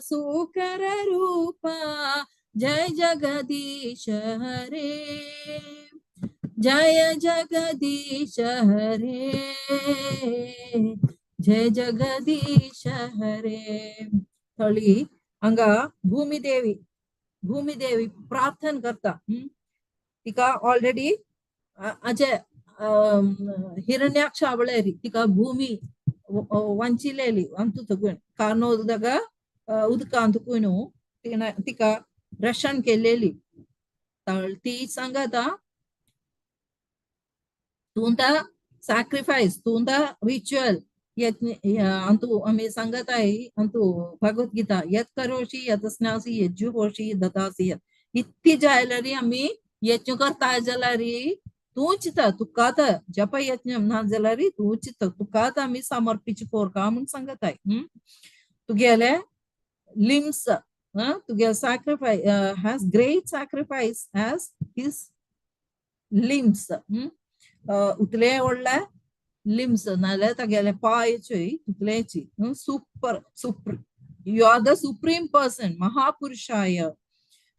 Speaker 1: सुकररूपा जय जगदीश हरे जय जगदीश हरे जय जगदीश हरे. थळी हांगा भूमिदेवी भूमिदेवी प्रार्थना करता. तिका ऑलरेडी अजे हिरण्याक्ष आवळेरी तिका भूमी वांचिलेली अंतु तकून कानोदक उदकांत तिणें तिका रक्षण केलेली. ती सांगता तूं सॅक्रिफायस तूं रिच्युअल यज्ञ अंतु आमी सांगताय अंतु भगवद्गीता यत् करोषि यत् यज्जुहोषि ददासि यत् इतली जाल्यार आमी यज्ञ करता जाल्यार तूं चिंता तुका आतां जप यज्ञ ना जाल्यार तूं चिंता तुका आतां आमी समर्पित करता म्हूण सांगताय. तुगेले limbs तुगेले sacrifice has great sacrifice as his limbs. उतले व्हडले limbs नाल्यार तागेले पांय चोय तुतलेची super super you are the supreme person महापुरुषाय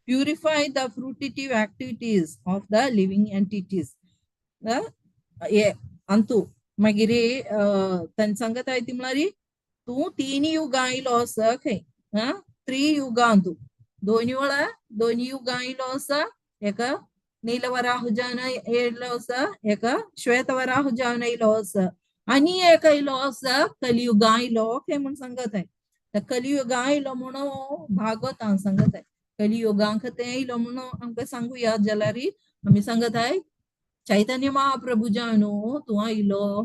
Speaker 1: purify the fruitive activities of the living entities. अंतु मागीर तांणी सांगताय ती म्हळ्यार तूं तीन युगां आयलो आसा खंय त्रियुगांतु दोन वेळा दोन युगां आयलो आसा एका नीलवराह जावन येयलो आसा एका श्वेतवराह जावन येयलो आसा आनी एक आयलो आसा कलियुगां आयलो खंय म्हूण सांगताय. कलियुगां आयलो म्हणून भागवतान सांगताय कलियुगांक तें येयलो म्हणून आमकां सांगुया जाल्यार आमी सांगताय चैतन्य महाप्रभू जावन तूं आयलो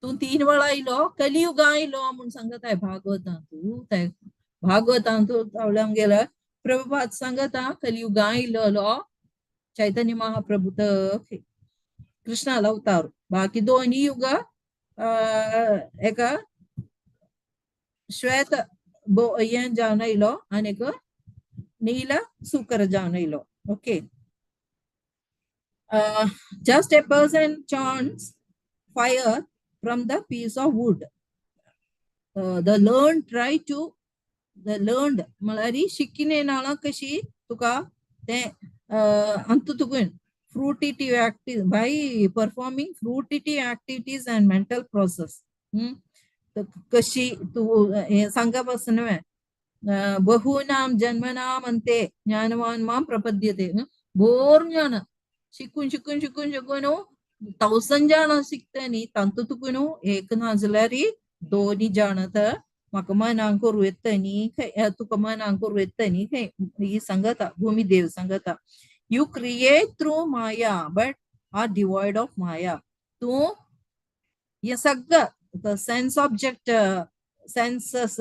Speaker 1: तूं तीन वेळा आयलो कलियुगां आयलो म्हूण सांगताय भागवतांतू. भागवतांतू तावळे आमगेले प्रभुपाद सांगता कलियुगां आयलोलो चैतन्य महाप्रभू तर कृष्णाला अवतार बाकी दोन्ही युग एका श्वेत हें जावन आयलो आनी एक नील सुकर जावन आयलो. Okay. Just a person chants fire from the piece of wood. The learned try to the learned म्हळ्यार शिकिने नाळा कशी तुका तें अंतु तुकून fruitive activity by performing fruitive activities and mental process. कशी तूं हें सांगप आसा न्हय बहूनाम जन्मनाम अंते ज्ञानवान मां प्रपद्यते. बोर ज्ञान शिकून शिकून शिकून शिकून थावजंड जाणां शिकता न्ही तांतू तुका न्हू एक ना जाल्यार दोनी जाण आतां म्हाका मनांक करूं येता न्ही खंय तुका मनांक करूं येता न्ही खंय ही सांगता भुमीदेव सांगता you create through maya but are devoid of maya. तूं हें सगळं सेन्स ऑब्जेक्ट सेन्सस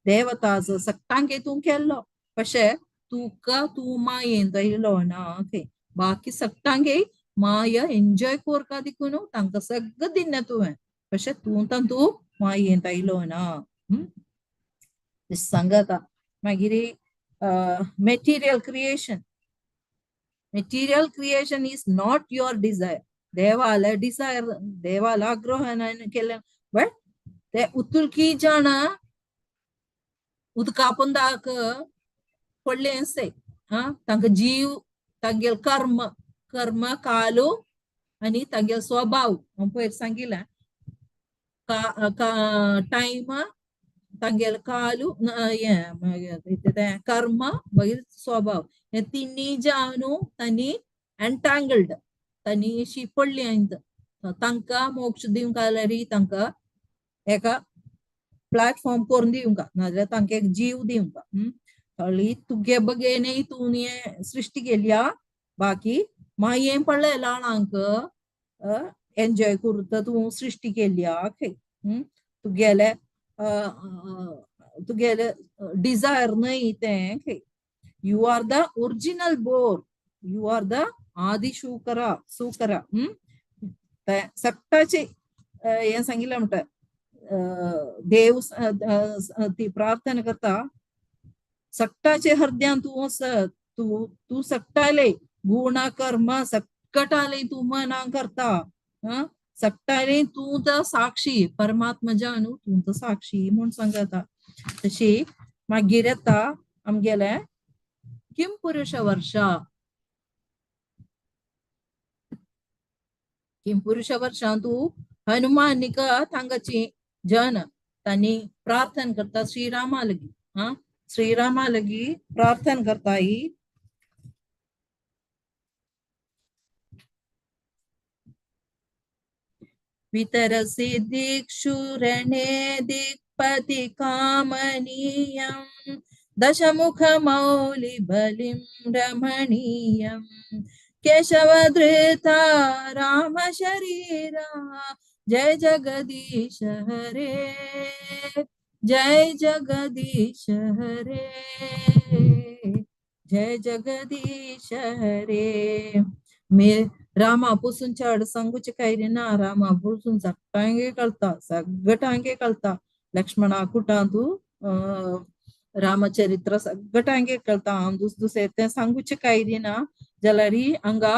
Speaker 1: देवतास सगळ्यांक तूं केल्लो कशें तुका तूं मायेन येयलो ना खंय बाकी सगळ्यांक माया एन्जॉय करता देखून तांकां सगळं दिना तुवें कशें तूं तांतू मायेन आयलो ना. सांगता मागीर material creation. Material creation is not your desire. देवाला डिझायर देवाला आग्रह केलें बट ते उतुलकी जाणा उदका पोंदाक पडलें आसताय तांकां जीव तांगेल कर्म कर्म कालो आनी तांगेल स्वभाव हांव पयर सांगिल्लें टायम तांगेल कालू हें तें कर्म मागीर स्वभाव हे तिन्ही जावन न्हू तांणी एन्टांगल्ड तांणी अशी पडली तांकां मोक्ष दिवंक जाल्यार तांकां एका प्लॅटफॉर्म करून दिवंक नाजाल्यार तांकां एक जीव दिवंक. कळ्ळी तुगे बगेनय तूं हें सृश्टी केल्या बाकी मायेन पडले लाणांक एन्जॉय करता तूं सृश्टी केल्या खंय. तुगेले तुगेले डिजायर न्हय तें खंय. You are the original boar you are the Adi Shukara Sukara. सगळ्याचे हें सांगिल्लें म्हणटा देव ती प्रार्थना करता सगळ्याचे हृदयान तूं आसा तूं तूं सगळ्याले गुण कर्म सकटाले तूं मना करता सगळ्याले तूं तर साक्षी परमात्मा जाणू तूं तर साक्षी म्हूण सांगता. तशी मागीर येता आमगेले किम पुरुष वर्षा. किम पुरुष वर्षां तूं हनुमानिका थांगाची जन तांणी प्रार्थना करता श्रीरामा लगी. श्रीरामा लगी प्रार्थना करता ही वितरसि दिक्षुरणे दिक्पति कामनीयं दशमुखमौलिबलिं रमणीयं केशवधृता रामशरीरा जय जगदीश हरे, जय जगदीश हरे, जय जगदीश हरे. मे रामा पुसून चड सांगूचे काय रे ना, रामा पुसून सगटांगे कळता, सगटांगे कळता. लक्ष्मणा कुटांतू रामचरित्र सगटांगे कळता. हांव दुस दुसरे तें सांगूचे काय रे ना. जाल्यार हांगा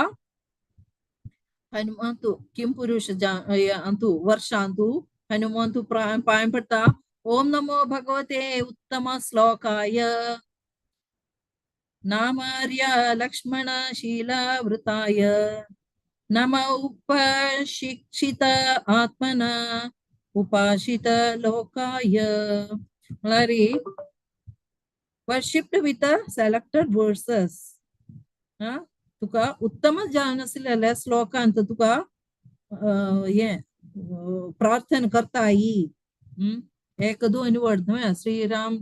Speaker 1: हनुमंतु किम पुरुष अंतु वर्षांतु हनुमंतु पांय पडटा. ओम नमो भगवते उत्तम श्लोकाय नामार्य लक्ष्मण शीलावृताय नम उपशिक्षित आत्मना उपासित लोकाय. म्हळ्यार worshipped with the selected verses. तुका उत्तम जावन आसलेल्या श्लोकांत तुका हें प्रार्थना करता ही. एक दोन वर्ड न्हय, श्रीराम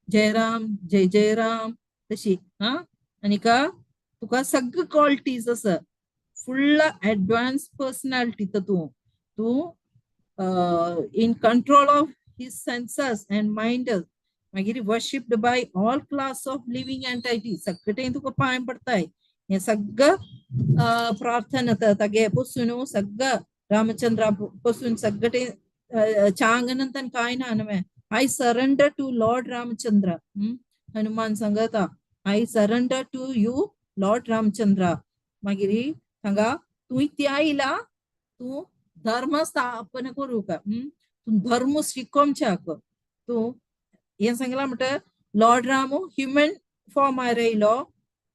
Speaker 1: जय राम जय जय राम तशी. हा आनी का तुका सगळे क्वालिटीज आसा, फुल एडवान्स पर्सनॅलिटी. तर तूं तूं in control of his senses and mind. मागीर worshipped by all class of living entity. सगळे तुका पांय पडताय. हे सगळं प्रार्थना तागे पसून सगळं रामचंद्रा पसून सगळे चांगनंतर काय ना न्हय. I surrender to Lord Ramachandra. Hanuman सांगता I surrender to you Lord Ramachandra. मागीर हांगा तूं इत्या आयला, तूं धर्म स्थापन करूंक, तूं धर्म शिकोवच्याक. तूं हें सांगलां म्हणटा लॉर्ड राम ह्युमन फॉर्मार येयलो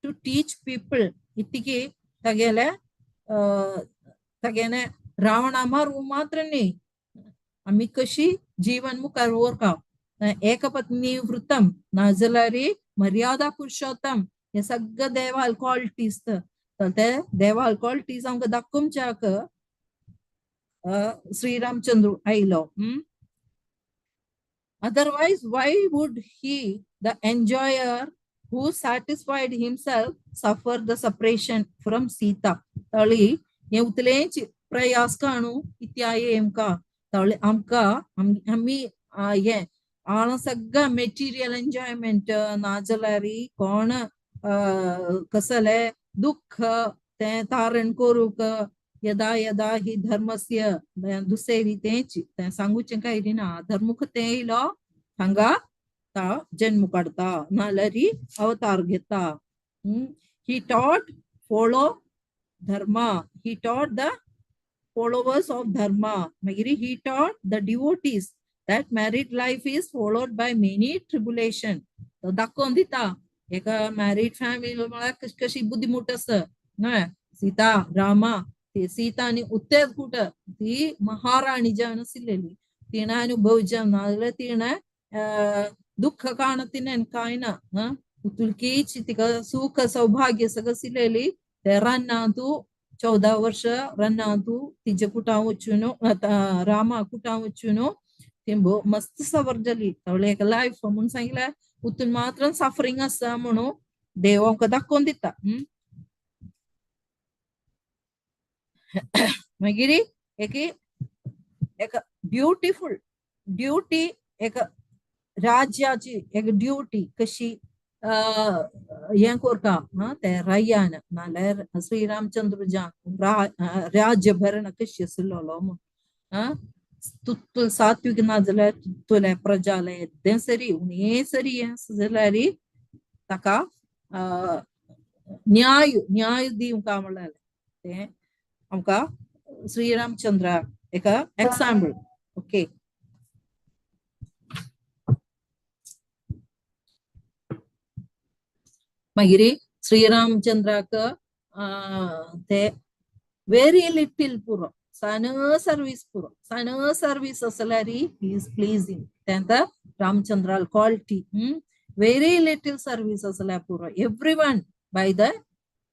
Speaker 1: टू टीच पीपल. इतकी तागेले तागेले रावणा मारू मात्र न्ही, आमी कशी जीवन मुखार व्हरता. एकपत्नी वृतम नाजाल्यार मर्यादा पुरुषोत्तम हे सगळे देवाल क्वालिटीज. तर ते देवाल क्वालिटीज आमकां दाखोवच्याक श्रीरामचंद्र आयलो. Otherwise, why would he, the enjoyer who satisfied himself, suffer the separation from Sita? तळी हे उतलेच प्रयास काणू इत्याय आमकां. तळी आमकां आमी हे आळ सगळं मेटिरियल एन्जॉयमेंट नाजाल्यार कोण कसले दुःख तें तारण करूंक यदा यदा हि धर्मस्य दुसरी तेंच तें सांगूचें काय ना. धर्मुख तें येयलो हांगा ता जन्म काडता नाल्यार अवतार घेता. He taught follow dharma, he taught the followers of dharma. मागीर he taught the devotees that married life is followed by many tribulation. तो दाखोवन दिता एका मॅरीड फॅमिली म्हळ्यार कशी बुद्धी आसा न्हय. सीता रामा ती सीता आनी उत्तेज कुट ती महाराणी जावन आशिल्ली, तिणें अनुभवच्या नाजाल्यार तिणें दुःख काण तिणें कांय ना. तुलकीच तिका सुख सौभाग्य सगळं आशिल्ली. ते रानांतू 14 वर्ष रानांतू तिजे कुटां वचून रामा कुटां वचून ती मस्त सवर जाली. तावळे एक लायफ म्हणून सांगलें उतून मात्र सफरींग आसा म्हणून देव आमकां दाखोवन दिता. मागीर एक एक ब्युटिफूल ड्युटी, एक राज्याची एक ड्युटी कशी हें करता ते रय्यान नाल्यार श्रीरामचंद्र राज्य भरण कशी आशिल्लो म्हूण. तुतुल सात्विक ना जाल्यार तुतुले प्रजाले येदें सरी उणें सरी हें आसा जाल्यार ताका न्याय न्याय दिवंक म्हणल्यार तें आमकां श्रीरामचंद्र एका एग्जाम्पल. ओके मागीर श्रीरामचंद्राक ते वेरी लिटील पुरो, सान सर्वीस पुरो, सान सर्वीस आसल्यार he is pleasing. तें रामचंद्राल क्वालिटी. वेरी लिटील सर्वीस आसल्यार पुरो. एवरी वन बाय the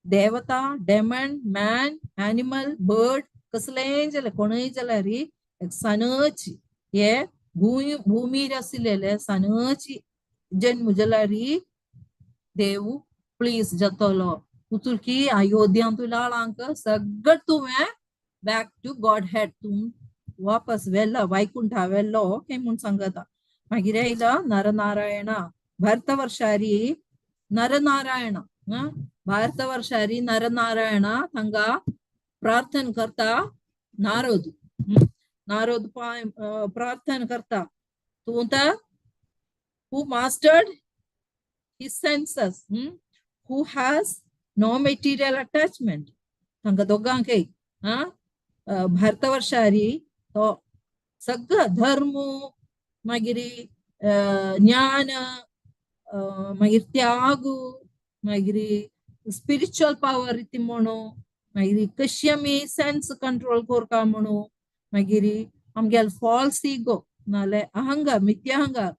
Speaker 1: देवता, डेमन, मॅन, एनिमल, बर्ड कसलेंय जाल्यार कोणूय जाल्यार सानच हे भूंय भूमीर आशिल्ले सानच जन्म जाल्यार देव प्लीज जातलो. उतुलकी अयोध्यांतू लाळांक सगळं तुवें बॅक टू गॉड हेड तूं वापस वेल्ला वैकुंठा वेल्लो काय म्हूण सांगता. मागीर आयला नरनारायण भरतवर्षारी नरनारायण भारतवर्षारी नरनारायण थांगा प्रार्थना करता नारद. नारद प्रार्थना करता तूं तर who mastered his senses, who has no material attachment. थांगा दोगांकय भारतवर्षारी तो सगळो धर्म मागीर ज्ञान मागीर त्याग मागीर स्पिरिच्युअल पावर ती म्हणू मागीर कशी आमी सेन्स कंट्रोल करता म्हणू मागीर आमगेले फॉल्स इगो नाल्यार अहंकार मिथ्याहंकार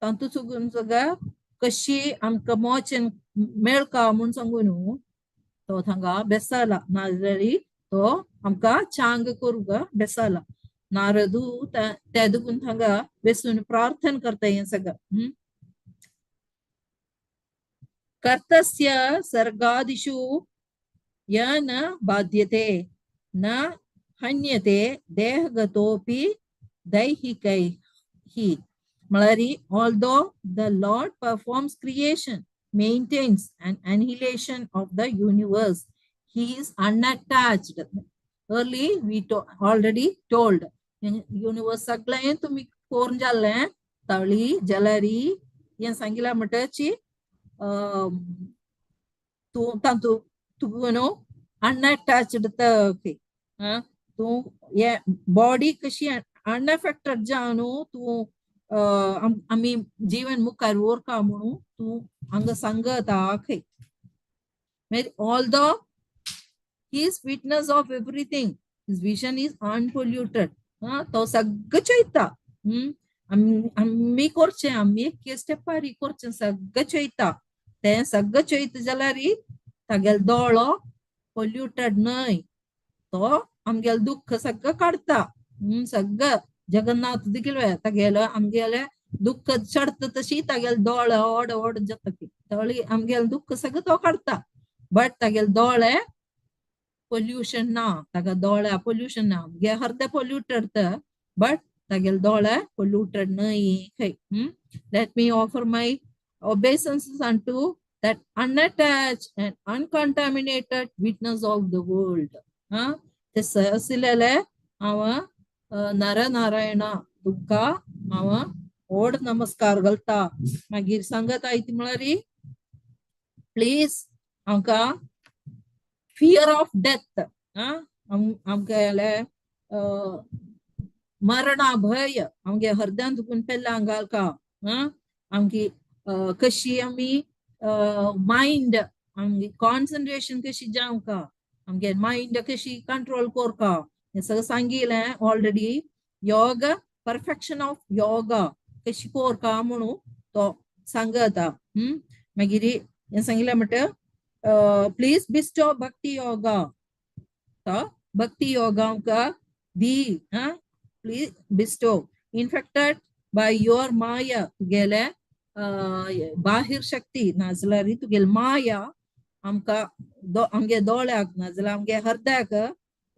Speaker 1: तांतू चुकून सगळं कशी आमकां मोचन मेळका म्हूण सांगू न्हू तो थांगा बेसाला नाजाल्यार तो आमकां चांग करूंक बेसाला. नारदू त्या दुकून थांगा बेसून प्रार्थना करता हें सगळं. कर्तस्य सर्गादिषु य न बाध्यते न हन्यते देहगतोपि दैहिकैः. म्हळ्यार although the Lord performs creation, maintains and annihilation of the universe, he is unattached. Early we already told universe सगळें तुमी कोरून जाल्लें तळी जलरी हें सांगिलां म्हणटची तूं तातूं तुका न्हू अनअटॅच्ड ओके तूं हे बॉडी कशी अनएफेक्टेड जावन न्हू तूं आमी जीवन मुखार व्हरता म्हणून तूं हांगा सांगता खंय. मागीर although he is witness of everything, his vision is unpolluted. तो सगळें चोयता. आमी करचें आमी एक स्टेपार करचें सगळें चोयता. तें सगळें चोयता जाल्यार तागेलो दोळो पोल्युटेड न्हय, तो आमगेलें दुख्ख सगळें काडटा. सगळें जगन्नाथ देखील तागेलो आमगेलें दुख्ख चडटा तशी तागेले दोळे व्हड व्हड जाता तळी आमगेलें दुख्ख सगळें तो काडटा. बट तागेले दोळे पोल्युशन ना, ताका दोळ्या पोल्युशन ना, आमगे अर्दे पोल्युटेड तर बट तागेले दोळे पोल्युटेड न्हय खंय. Let me offer my obeisances unto that unattached and uncontaminated witness of the world. ते आशिल्ले हांव नरनारायणा तुमकां हांव व्हड नमस्कार घालता. मागीर सांगता ती म्हळ्यार प्लीज आमकां फियर ऑफ डेथ आमगेले मरणा भय आमगे हृदयान दुखून पेल्ला घालका. आमकी कशी आमी मायंड आमगे कॉन्सन्ट्रेशन कशी जावंका आमगे मायंड कशी कंट्रोल करका हें सगळें सांगिलें ऑलरेडी. योग परफेक्शन ऑफ योगा कशी करका म्हणून तो सांगता. मागीर हें सांगिलें म्हणटा प्लीज बिस्टो भक्ती योगा, तो भक्ती योगा आमकां दी. Please bestow infected by your maya तुगेले बाहिर शक्ती नाजाल्यार तुगेले माया आमकां आमगे दोळ्याक नाजाल्यार आमगे हृदयाक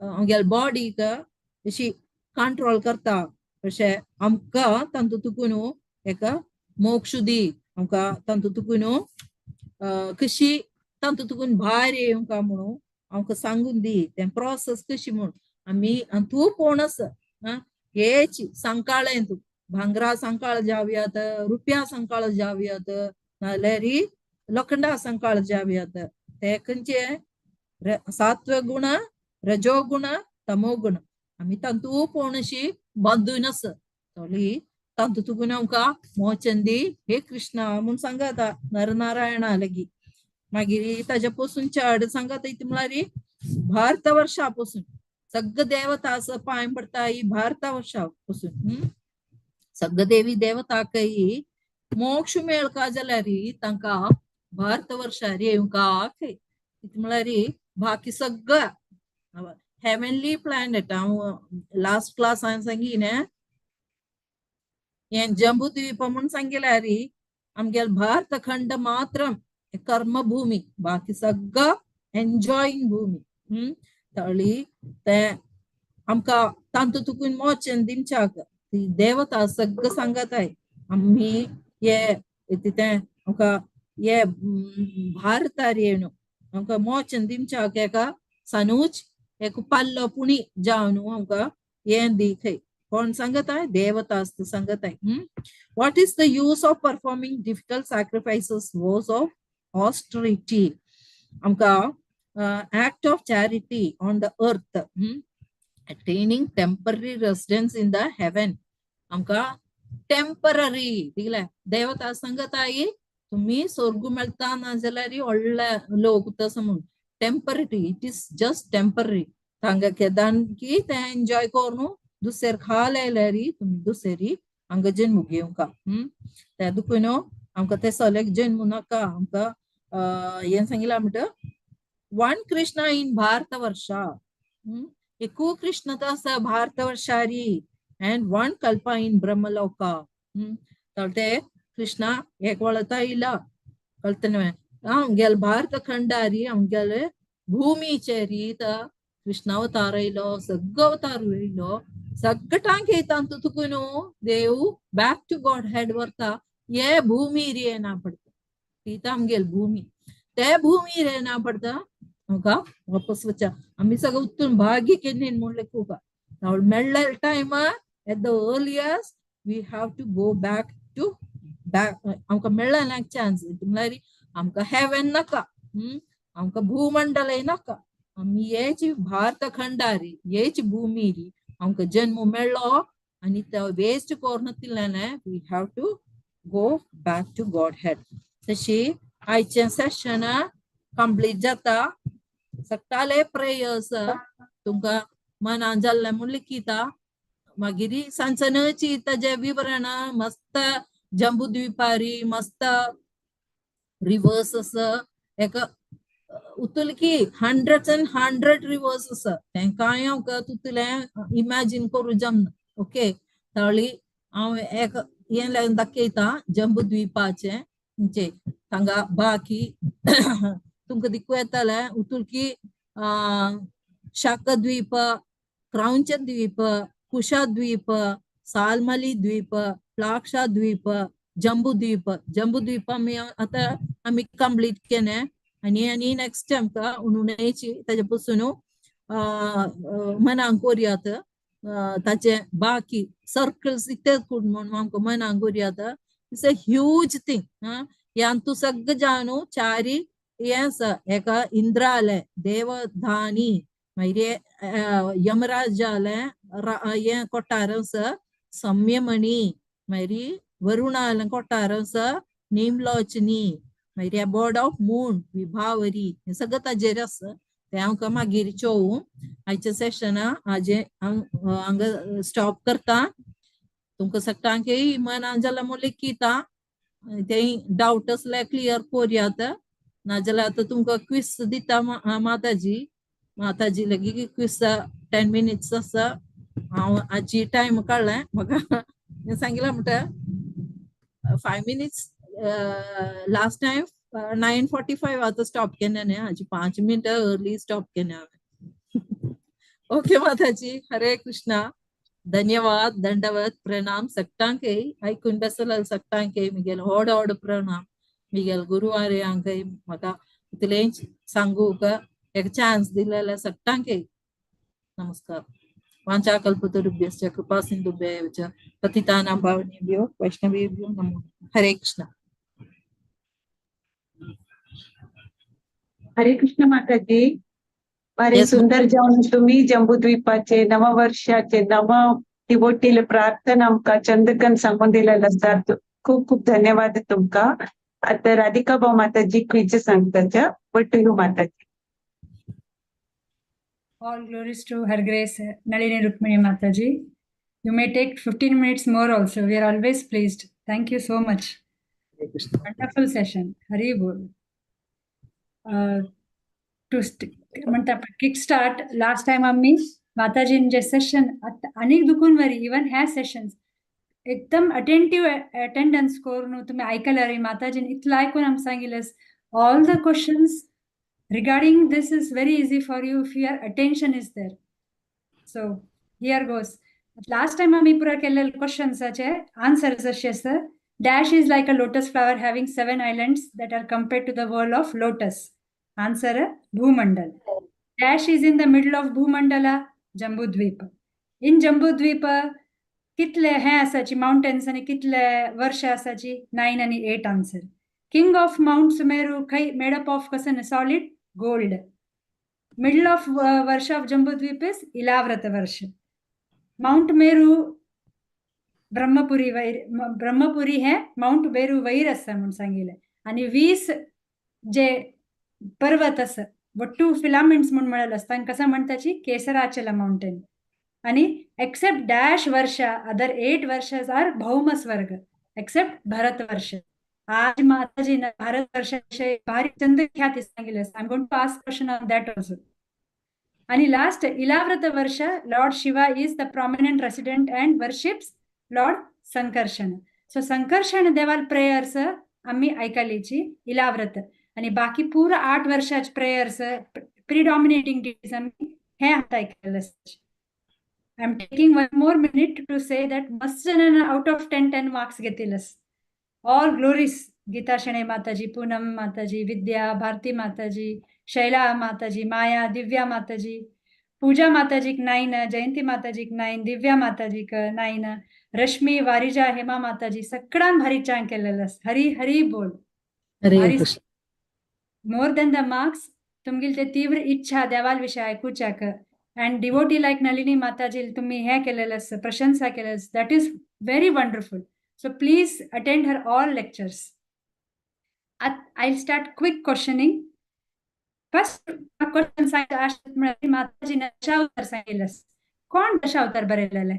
Speaker 1: आमगेले बॉडीक अशी कंट्रोल करता. अशें आमकां तांतू तुकून एका मोक्ष दी, आमकां तांतू तुकून कशी तांतू तुकून भायर येवंका म्हणून आमकां सांगून दी तें प्रोसेस कशी म्हूण आमी. तूं कोण आसा हेच सांकाळें तूं भांगरा सांकाळ जावयात, रुपया सांकाळ जावयात, नाल्यार लोखंडा सांकाळ जावयात. ते खंयचे सात्व गुण रजोगुण तमोगुण आमी तांतू कोणशी बांदून आसा तोली तांतू तुगून आमकां मोचन दी हे कृष्णा म्हूण सांगता नरनारायणा लगी. मागीर ताज्या पसून चड सांगता ती म्हळ्यार भारतवर्षा पसून सगळं देवता असं पांय पडता ही भारतवर्षा पसून. सगळं देवी देवता कई मोक्ष मेळका जाल्यार तांकां भारतवर्षार येवंका खंय. म्हळ्यार बाकी सगळं हेवनली प्लॅनेट हांव लास्ट क्लास हांवें सांगिलें हें जम्बू द्वीप म्हूण सांगिल्यार आमगेले भारत खंड मात्र कर्मभूमी, बाकी सगळं एन्जॉईंग भूमी. तळी ते आमकां तांतू तुकून मोचन दिमच्याक ती देवता सगळं सांगत आहे आम्ही ये तिथे आमकां ये भारतार येणू आमकां मोचन दिमच्याक एका सानूच एक पाल्लो पुणी जावन आमकां यें दी खंय कोण सांगत आहे देवता आसता सांगत आहे. What is the use of performing difficult sacrifices, vows of austerity, आमकां act of charity on the earth, attaining temporary residence in the heaven. आमकां टेंपररी दिले देवता सांगत आहे तुम्ही स्वर्ग मेळटा ना जाल्यार व्हडले लोक तसो म्हूण temporary, it is just temporary. तांकां केदान की ते एन्जॉय करून दुसरे खाल आयल्यार तुमी दुसरी हांगा जन्म घेवंका. ते दुखून आमकां ते सगळ्याक जन्म नाका आमकां हें सांगिलां म्हणटा वन कृष्णा इन भारतवर्षा. एकू कृष्ण तो आसा भारतवर्षारी and one kalpa in Brahmaloka. ते कृष्णा एक वळता इला कळतने आमगेले भारत खंडारी आमगेले भूमीचेरी कृष्णावतार येयलो सगळो अवतार येयलो सगळ्यांक येता तुका न्हू देव बॅक टू गॉड हेड व्हरता हे भूमीर येना पडटा ती तर आमगेली भूमी ते भूमीर येना पडटा आमकां वापस वचा आमी सगळं उत्तून भाग्य केन्ना म्हणलें खूब मेळ्ळे time at the earliest we have to go back to back. आमकां मेळ्ळा चान्स म्हळ्यार आमकां हेवन नाका, आमकां भूमंडलय नाका, आमी हेच भारत खंडारी हेच भूमीरी आमकां जन्म मेळ्ळो आनी तो वेस्ट करून we have to go back to Godhead. तशी आयचें सेशन कंप्लीट जाता. सकाळे प्रेयर्स तुमकां मनान जाल्लें म्हूण लिखिता मागीर सांजनची ताजें विवरण मस्त जंबूद्वीपारी मस्त रिवर्स आसा एका उतुल की हंड्रेड एंड हंड्रेड रिवर्स आसा तेंकांय हांव तुतलें इमॅजीन करूं जमना. ओके ताळी हांव एक हें दाखयता जंबूद्वीपाचें म्हणजे थांगा बाकी तुमकां दिकू येतालें उतुल की शाकद्वीप, क्रौंच द्वीप, कुशद्वीप, साल्मली द्वीप, प्लाक्षा द्वीप, जंबूद्वीप. जंबूद्वीप आमी आतां आमी कंप्लीट केलें आनी आनी नेक्स्ट आमकां उणुणेची ताजे पसून मनांक कोरयात ताचे बाकी सर्कल्स इतले म्हूण आमकां मनांक कोरयात. It's a huge thing. ह्यान तूं सगळें जावन चारी हें आसा एका इंद्रालें देवधानी मागीर यमराजालें हें कोठार आसा सम्यमणी, मागीर वरुणालें कोठार आसा नीमलोचनी, मागीर बोर्ड ऑफ मून विभावरी, हें सगळें ताजेर आसा. तें आमकां मागीर चोवूं. आयचें सेशन हाजें हांव हांगा स्टॉप करता. तुमकां सगळ्यांकय मनान जाल्यार म्हूण लिखिता तें डावट आसल्यार क्लियर कोरयात, नाजाल्यार आतां तुमकां क्विस दिता माताजी. माताजी लगी क्विस 10 मिनिट्स आसा. हांव आजी टायम काडलें म्हाका सांगिलां म्हणटा 5 मिनिट्स. लास्ट टायम 9:45 आतां स्टॉप केन्ना न्ही, हाजी 5 मिनटां अर्ली स्टॉप केन्ना हांवें. ओके माताजी, हरे कृष्णा, धन्यवाद, दंडवत प्रणाम सगळ्यांकय. आयकून बसला सगळ्यांकय मिगेल व्हड व्हड प्रणाम. मिगेल गुरुवार्यांकय म्हाका इतलेंच सांगूंक एक चान्स दिलेल्या सगळ्यांकय नमस्कार. वाञ्छाकल्पतरुभ्यश्च कृपा सिन्धुभ्य एव च पतितानां पावनेभ्यो वैष्णवेभ्यो नमो. हरे कृष्णा.
Speaker 2: हरे कृष्ण माताजी. भारी सुंदर जावन तुम्ही जंबूद्वीपाचे नववर्षाचे नव डिवोटीले प्रार्थना आमकां चंद्रकन सांगून दिलेले आसात. खूप खूप धन्यवाद तुमकां. आता राधिका भाऊ माताजी quiz सांगताच्या. But to you Mataji.
Speaker 4: All glories to Her Grace Nalini Rukmini Mataji. You may take 15 minutes more also. We are always pleased. Thank you so much. Wonderful session. Hari Bol. To म्हणता kick start last time आम्ही माताजींचे सेशन अनेक दुखून वरी even ह्या sessions एकदम attentive attendance करून तुम्ही ऐकल्यार माताजीन इतलं ऐकून आम सांगितलं. All the questions regarding this is very easy for you if your attention is there. So Here goes. Last time आमी पुरा केल्ले क्वेश्चन्साचे आन्सर्स अशे आसा. Dash is like a lotus flower having 7 islands that are compared to the whorl of lotus. Answer, Bhumandal. Dash is in the middle of Bhumandala, Jambudweep. In Jambudweep कितले हे आसाची mountains आनी कितले वर्ष आसाची? 9 आनी 8 answer. King of Mount Sumeru खंय made up of कसं solid gold. Middle of Varsha of Jambudweep is Ilavrita Varsha. Mount Meru Brahmapuri वैर, ब्रह्मपुरी हे माउंट मेरू वैर आसा म्हूण सांगिल्लें. आनी 20 जे पर्वत आसा वट्टू फिलामेंट्स म्हूण म्हणलें आसा तांकां कसं म्हणटाची केसराचल माउंटेन. आणि except dash Varsha other 8 Varshas are Bhauma Swarga except Bharat Varsha. आज माताजी भारत वर्षाविषयी भारी चंद ख्याती सांगितलं. I am going to ask question on that also. आणि last Ilavrita Varsha, Lord Shiva is the prominent resident and worships Lord Sankarshan. So Sankarshan देवाल prayers आम्ही ऐकलीची इलाव्रत. आणि बाकी पुरा 8 वर्षाचे प्रेयर्स प्रिडॉमिनेटिंग डिटीज आम्ही हे आता ऐकलेलं. I am taking 1 more minute to say that मस्त जणांना आउट ऑफ 10 मार्क्स घेतीलच. ऑल ग्लोरीज गीता शणे माताजी, पूनम माताजी, विद्या, भारती माताजी, शैला माताजी, माया, दिव्या माताजी, पूजा माताजीक 9, जयंती माताजीक 9, दिव्या माताजीक 9, रश्मी, वारिजा, हेमा माताजी सगळ्यां भारी चांग केलेलं. हरी हरी बोल.
Speaker 1: Hare Krishna.
Speaker 4: More than the marks तुमगेली ते तीव्र इच्छा देवाल विषय ऐकूच्याक and devotee like Nalini Mataji तुम्ही हे केलेलं, प्रशंसा केलेलं, that is very wonderful. So please attend her all lectures. I start quick questioning. First question सांग, माताजी दशावतार सांगितलं, कोण दशावतार बरयलेले?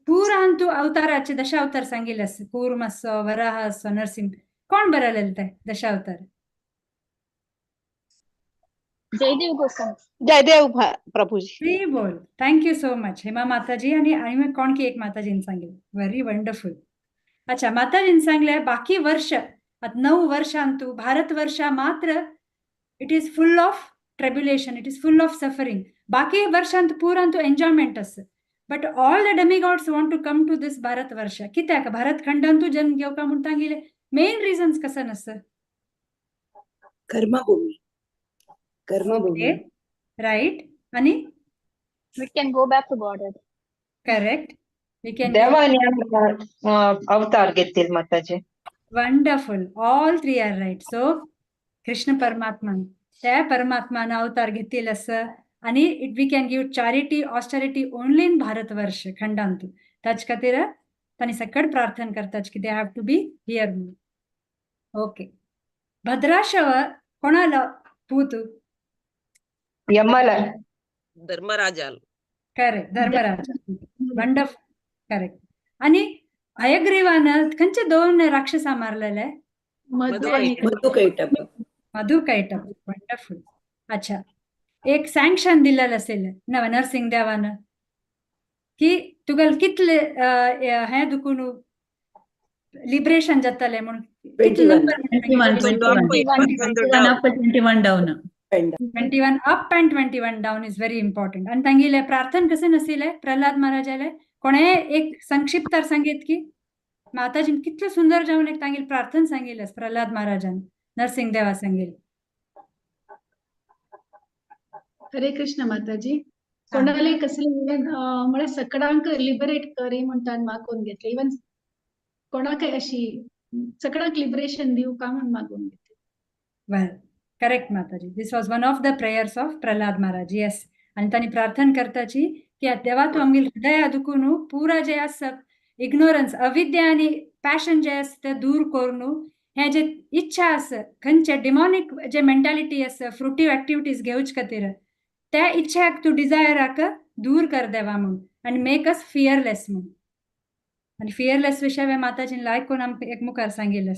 Speaker 4: पुरा तू अवताराचे दशावतार सांगितलं, कूर्म असो, वराह असो, नरसिंह, कोण बरयलेले ते दशावतार?
Speaker 3: जयदेव गोस्वामी. जयदेव प्रभुजी.
Speaker 4: हरी बोल. Thank you so much Hema माताजी. आणि आणि कोण की एक माताजीन सांगितलं, व्हेरी वंडरफुल. अच्छा, माताजीन सांगले बाकी वर्ष आता 9 वर्षांतू भारत वर्षा मात्र it is full of tribulation, it is full of suffering. बाकी वर्षांत पुरांतू एन्जॉयमेंट असं, but all the demigods want to come to this Bharat Varsha. कित्याक भारत खंडांतू जन्म घेवका म्हूण तांगेले मेन रिजन्स कसं नसं?
Speaker 5: कर्मभूमी, कर्मभूमी.
Speaker 4: राईट. आणि
Speaker 3: We can go back to Godhead.
Speaker 4: Correct, we can.
Speaker 6: देवाने अवतार घेतील माताजी.
Speaker 4: Wonderful, all 3 are right. So Krishna परमात्मा, त्या परमात्मानं अवतार घेतील असं. आणि it we can give charity, austerity only in Bharatvarsha खंडांतू. त्याच खातीर तांणी सकट प्रार्थना करतात की they have to be here. Okay, Bhadrashva कोणाला पूत?
Speaker 6: यमाला.
Speaker 7: धर्मराजाल.
Speaker 4: करेक्ट, धर्मराज. Wonderful, correct. आणि हयग्रीवानं खंयचे 2 राक्षसा मारलेले?
Speaker 5: मधुकैटभ.
Speaker 4: मधुकैटभ, वंडरफुल. अच्छा, एक सँक्शन दिलेलं असेल नव नरसिंह देवानं की तुका कितले हे दुखून लिबरेशन जातले म्हणून, कितले number?
Speaker 8: 21 down.
Speaker 4: 21 up and 21 down is very important. आणि तांगेले प्रार्थना कसे नसिले प्रल्हाद महाराजाले कोणे एक संक्षिप्त सांगीत की माताजी कितले सुंदर जाऊन एक तांगेले प्रार्थना सांगितलं प्रल्हाद महाराजान नरसिंह देवा सांगेल.
Speaker 9: हरे कृष्ण माताजी. कोणाले कसले म्हळ्यार सकडांक लिबरेट करी म्हणटान मागून घेतले, इवन कोणाकय अशी सगळ्यांक लिबरेशन दिवका का म्हण मागून घेतले.
Speaker 4: वेल, correct Mataji. This was one of the prayers of Prahlad Maharaj, yes. आणि त्यांनी प्रार्थना करताची की देवा तू आमगेल हृदया दुखून पुरा जे आसा इग्नोरन्स, अविद्या आणि पॅशन जे आसा ते दूर करून हे जे इच्छा आसा खंयचे डिमॉनिक जे मेंटालिटी आसा फ्रुटीव ऍक्टिव्हिटीज घेवचे खातीर, त्या इच्छाक तू डिझायराक दूर कर देवा म्हणून आणि मेक अस फियरलेस म्हणून. आणि फियरलेस विषय हांवें माताजीन लायक कोण आमकां एक मुखार सांगिल्लें.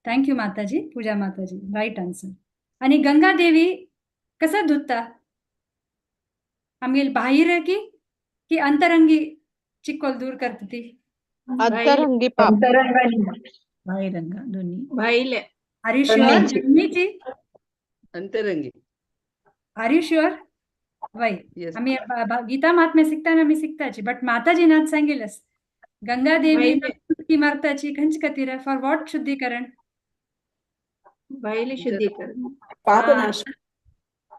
Speaker 4: Thank you माताजी. पूजा माताजी, राईट आन्सर. आणि गंगा देवी कसं धुता आमगेल बाहेर की की अंतरंगी चिखल दूर करते ती?
Speaker 3: अंतरंगी पाप.
Speaker 8: बाहिरंग दोन्ही.
Speaker 7: भाईले.
Speaker 4: Are you sure? दोन्हीची.
Speaker 7: अंतरंगी.
Speaker 4: Are you sure? वय
Speaker 7: Yes.
Speaker 4: आमी गीता महात्म्य शिकताना आमी शिकताची, बट माताजी नाथ सांगिलस गंगा देवी डुबकी मारताची खंच खातीर, फॉर what शुद्धीकरण?
Speaker 8: बायल शुद्धीकरण.
Speaker 5: पापनाश.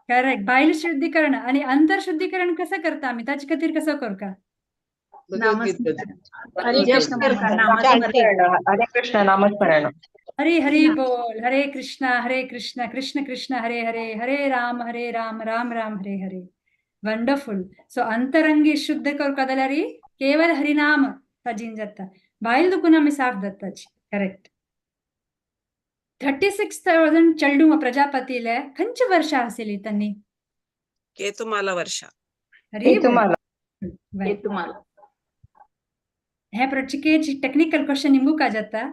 Speaker 4: करेक्ट, बायल शुद्धीकरण आणि अंतर शुद्धीकरण कसं करता आम्ही, ताचे खातीर कसं करता?
Speaker 8: हरे कृष्ण
Speaker 6: नामस्मरण. हरे कृष्ण नामस्मरण.
Speaker 4: हरी हरी बोल. हरे कृष्णा हरे कृष्णा कृष्ण कृष्ण हरे हरे, हरे राम हरे राम राम राम हरे हरे. वंडरफुल. सो अंतरंगी शुद्ध करका जाल्यार केवल हरिनाम ताजीन जाता, बायल दुखून आमी साफ जाताची. करेक्ट. 36,000 चेडूं प्रजापतीले खंयचे वर्षा आशिल्ली त्यांनी?
Speaker 7: केतुमाला वर्षा.
Speaker 4: हरी बोल.
Speaker 6: केतुमाला.
Speaker 8: केतुमाला.
Speaker 4: हे प्रचिकेची टेक्निकल क्वेश्चन निमगू का जाता.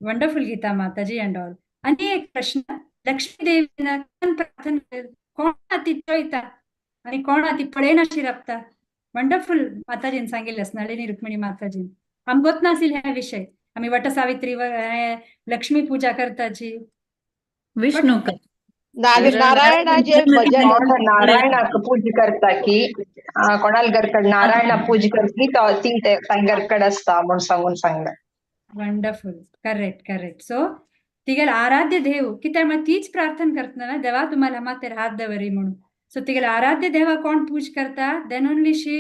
Speaker 4: वंडरफुल गीता माताजी अँड ऑल. आणि एक प्रश्न, लक्ष्मी देवीन कोण प्रार्थना, कोण ती चोयता आणि कोण ती पळयनाशी राबता? वंडरफुल माताजीन सांगिल्लें नளிनी रुक्मिणी माताजीन. आमकां गोत नाशिल्ले हे विशय. आमी वट सावित्री लक्ष्मी पूजा करताची.
Speaker 8: विष्णू
Speaker 3: नारायणाचे भजन.
Speaker 6: नारायणाक पूजा करता की कोणाल घरकड नारायणा पूजा करती तो ती घरकड असता म्हणून सांगून सांगला.
Speaker 4: वंडरफुल. Correct correct. सो तिगेले आराध्य देव कित्याक म्हळ्यार तीच प्रार्थना करतना देवा तुम्हाला मातेर हात दवरी म्हणून. सो तिगेले आराध्य देवा कोण पूज करता, then only she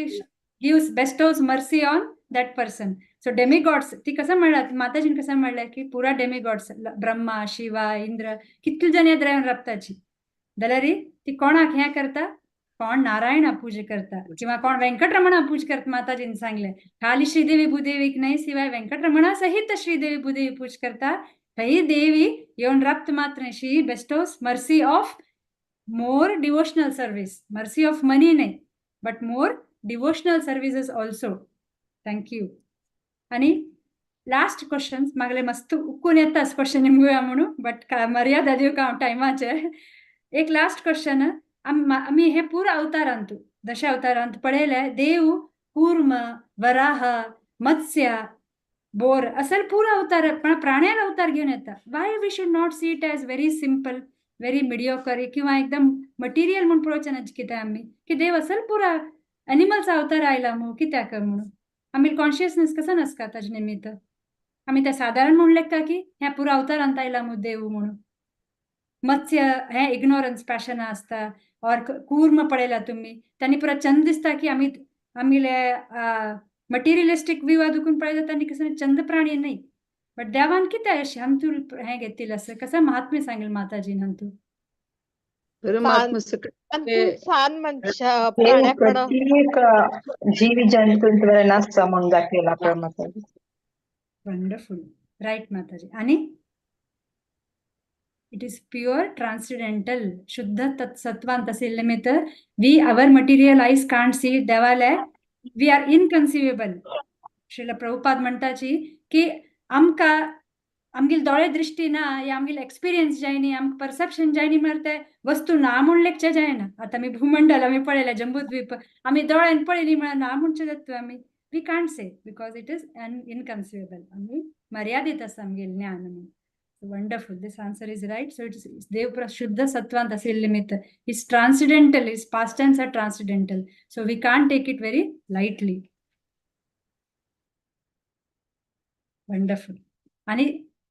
Speaker 4: gives bestows mercy on that person. So demigods ती कसं म्हणला माताजीन कसं म्हणलं की पुरा डेमिगॉड्स ब्रह्मा शिवा इंद्र कितले जण येत राबताची, जाल्यार ती कोणाक हें करता, कोण नारायणा पूजा करता किंवा कोण व्यंकटरमणा पूज करता. माताजीन सांगले खाली श्रीदेवी भूदेवीक नाही, शिवाय व्यंकटरमणा सहित श्रीदेवी भूदेवी पूज करता. थंय देवी येवन राबत मात्र she bestows mercy of more devotional service, mercy of money नाही but more devotional services also. Thank you. आणि लास्ट क्वेश्चन मागले मस्त उकून येताच क्वेश्चन निमगुया म्हणून, बट मर्यादा दिवका हांव टायमाचे. एक लास्ट क्वेश्चन, आमी हे पुरा अवतारांत दश अवतारांत पळयले देव कूर्म वराह मत्स्य बोर असल पुरा अवतार पण प्राण्याला अवतार घेऊन येता. Why we should not see it as very simple, very mediocre किंवा एकदम मटेरियल म्हणून पळोवचें ना कित्याक आमी की देव असल पुरा एनिमल्स अवतार आयला म्हणून कित्याक म्हणून आमी कॉन्शियसनेस कसं नसका ताजे निमित्त आमी ते सादारण म्हणून लेखता की ह्या पुरा अवतारांत आयला मू देव म्हणून. मत्स्य हे इग्नोरन्स पॅशन आसता और कूर्म पळयला तुमी त्यांनी पुरा चंद दिसता की आमी आमगेले मटेरियलिस्टीक व्यूआ दुखून पळयता त्यांनी कसं चंद प्राणी नाही, बट देवान कित्याक अशें हातून हें घेतिल्लें आसा, कसं महात्म्य सांगेल माताजीन हातून?
Speaker 3: सान मनशा प्राण्याकडं
Speaker 6: प्रत्येक जीव जंतूंत नासता म्हणून दाखयला माताजी.
Speaker 4: वंडरफुल. राईट माताजी. आणि it is pure transcendental शुद्ध तत्सत्वांत आशिल्लें निमित्त we our material eyes can't see देवाले we are इनकन्सिवेबल. श्रील प्रभुपाद म्हणटाची की आमकां आमगेले दोळे दृश्टी ना या आमगेले एक्सपिरियन्स जायनी, आमकां परसेप्शन जायनी म्हळ्यार ते वस्तू ना म्हूण लेखचें जायना. आतां आमी भूमंडल आमी पळयलें जंबूद्वीप आमी दोळ्यान पळयली म्हळ्यार ना म्हणचें जाता आमी, we can't say because it is inconceivable. आमी मर्यादीत आसा आमगेलें ज्ञान म्हणून. Wonderful, this answer is right. So it's देव शुद्ध सत्वांत आशिल्लें निमित्त is transcendental, is pastimes are transcendental, so we can't take it very lightly. Wonderful. आणि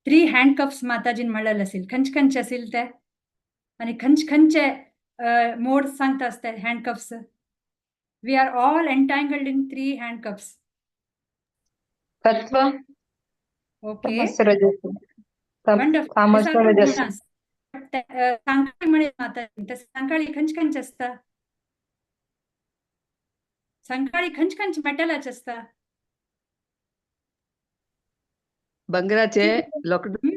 Speaker 4: 3 हँडकफ्स माताजीन म्हणलेले असेल, खंच खंच असेल ते आणि खंच खंचे मोड सांगता असते handcuffs. We are all entangled in 3 handcuffs.
Speaker 6: तत्व,
Speaker 4: ओके, सांकाळी म्हणे माता, सांकाळी खंच खंच असता, सांकाळी खंच खंच मेटलाच असता,
Speaker 7: बंगराचे लोकडाऊन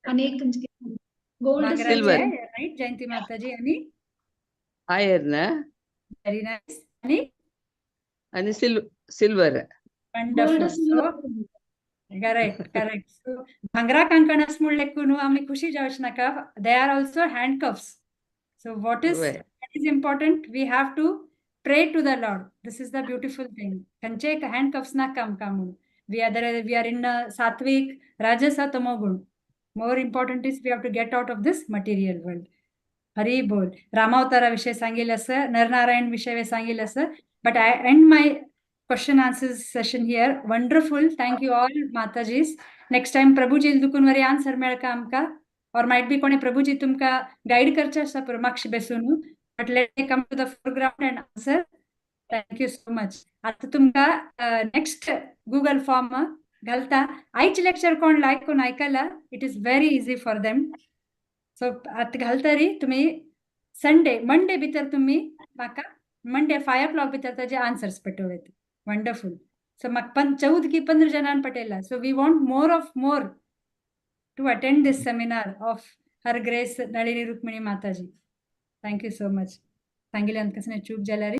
Speaker 9: आणि गोल्ड
Speaker 7: सिल्वर.
Speaker 4: राईट जयंती माताजी. आणि
Speaker 7: आयर्न,
Speaker 4: व्हेरी नाईस. आणि
Speaker 7: आणि silver.
Speaker 4: Wonderful. Correct correct. So भांगरा कांकणास म्हणले कुनू आमी खुशी जावच नाका, they are also handcuffs. So what is important, we have to pray to the Lord. This is the beautiful thing. खंयचे एक हँडकफ्स नाका आमकां म्हणून. We are in सात्विक राजस तमोगुण. More important is we have to get out of this material world. Hari बोल. रामावतारा विषय सांगेल असं, नरनारायण विषय सांगेल असं. But I end my question answer session here. Wonderful. Thank you all Matajis. Next time Prabhuji Dukun वरी आन्सर मेळका आमकां, or might be कोणे प्रभुजी तुमकां गाईड करचे आसा मागशी बेसून, but let come to the foreground and answer. Thank you so much. आता तुमकां next Google form घालता. आयचे लेक्चर कोण लायक कोण आयकला, it is very easy for them. So आता घालता री तुम्ही संडे मंडे भितर तुम्ही म्हाका मंडे 5 o'clock भितर ताजे आन्सर्स पाठोवं. वंडरफुल. सो म्हाका पन 14 की 15 जणांनी पटयला. So we want more of more to attend this seminar of Her Grace Nalini Rukmini Mataji. Thank you so much. सांगितल्यान कसं चूक जाल्यार.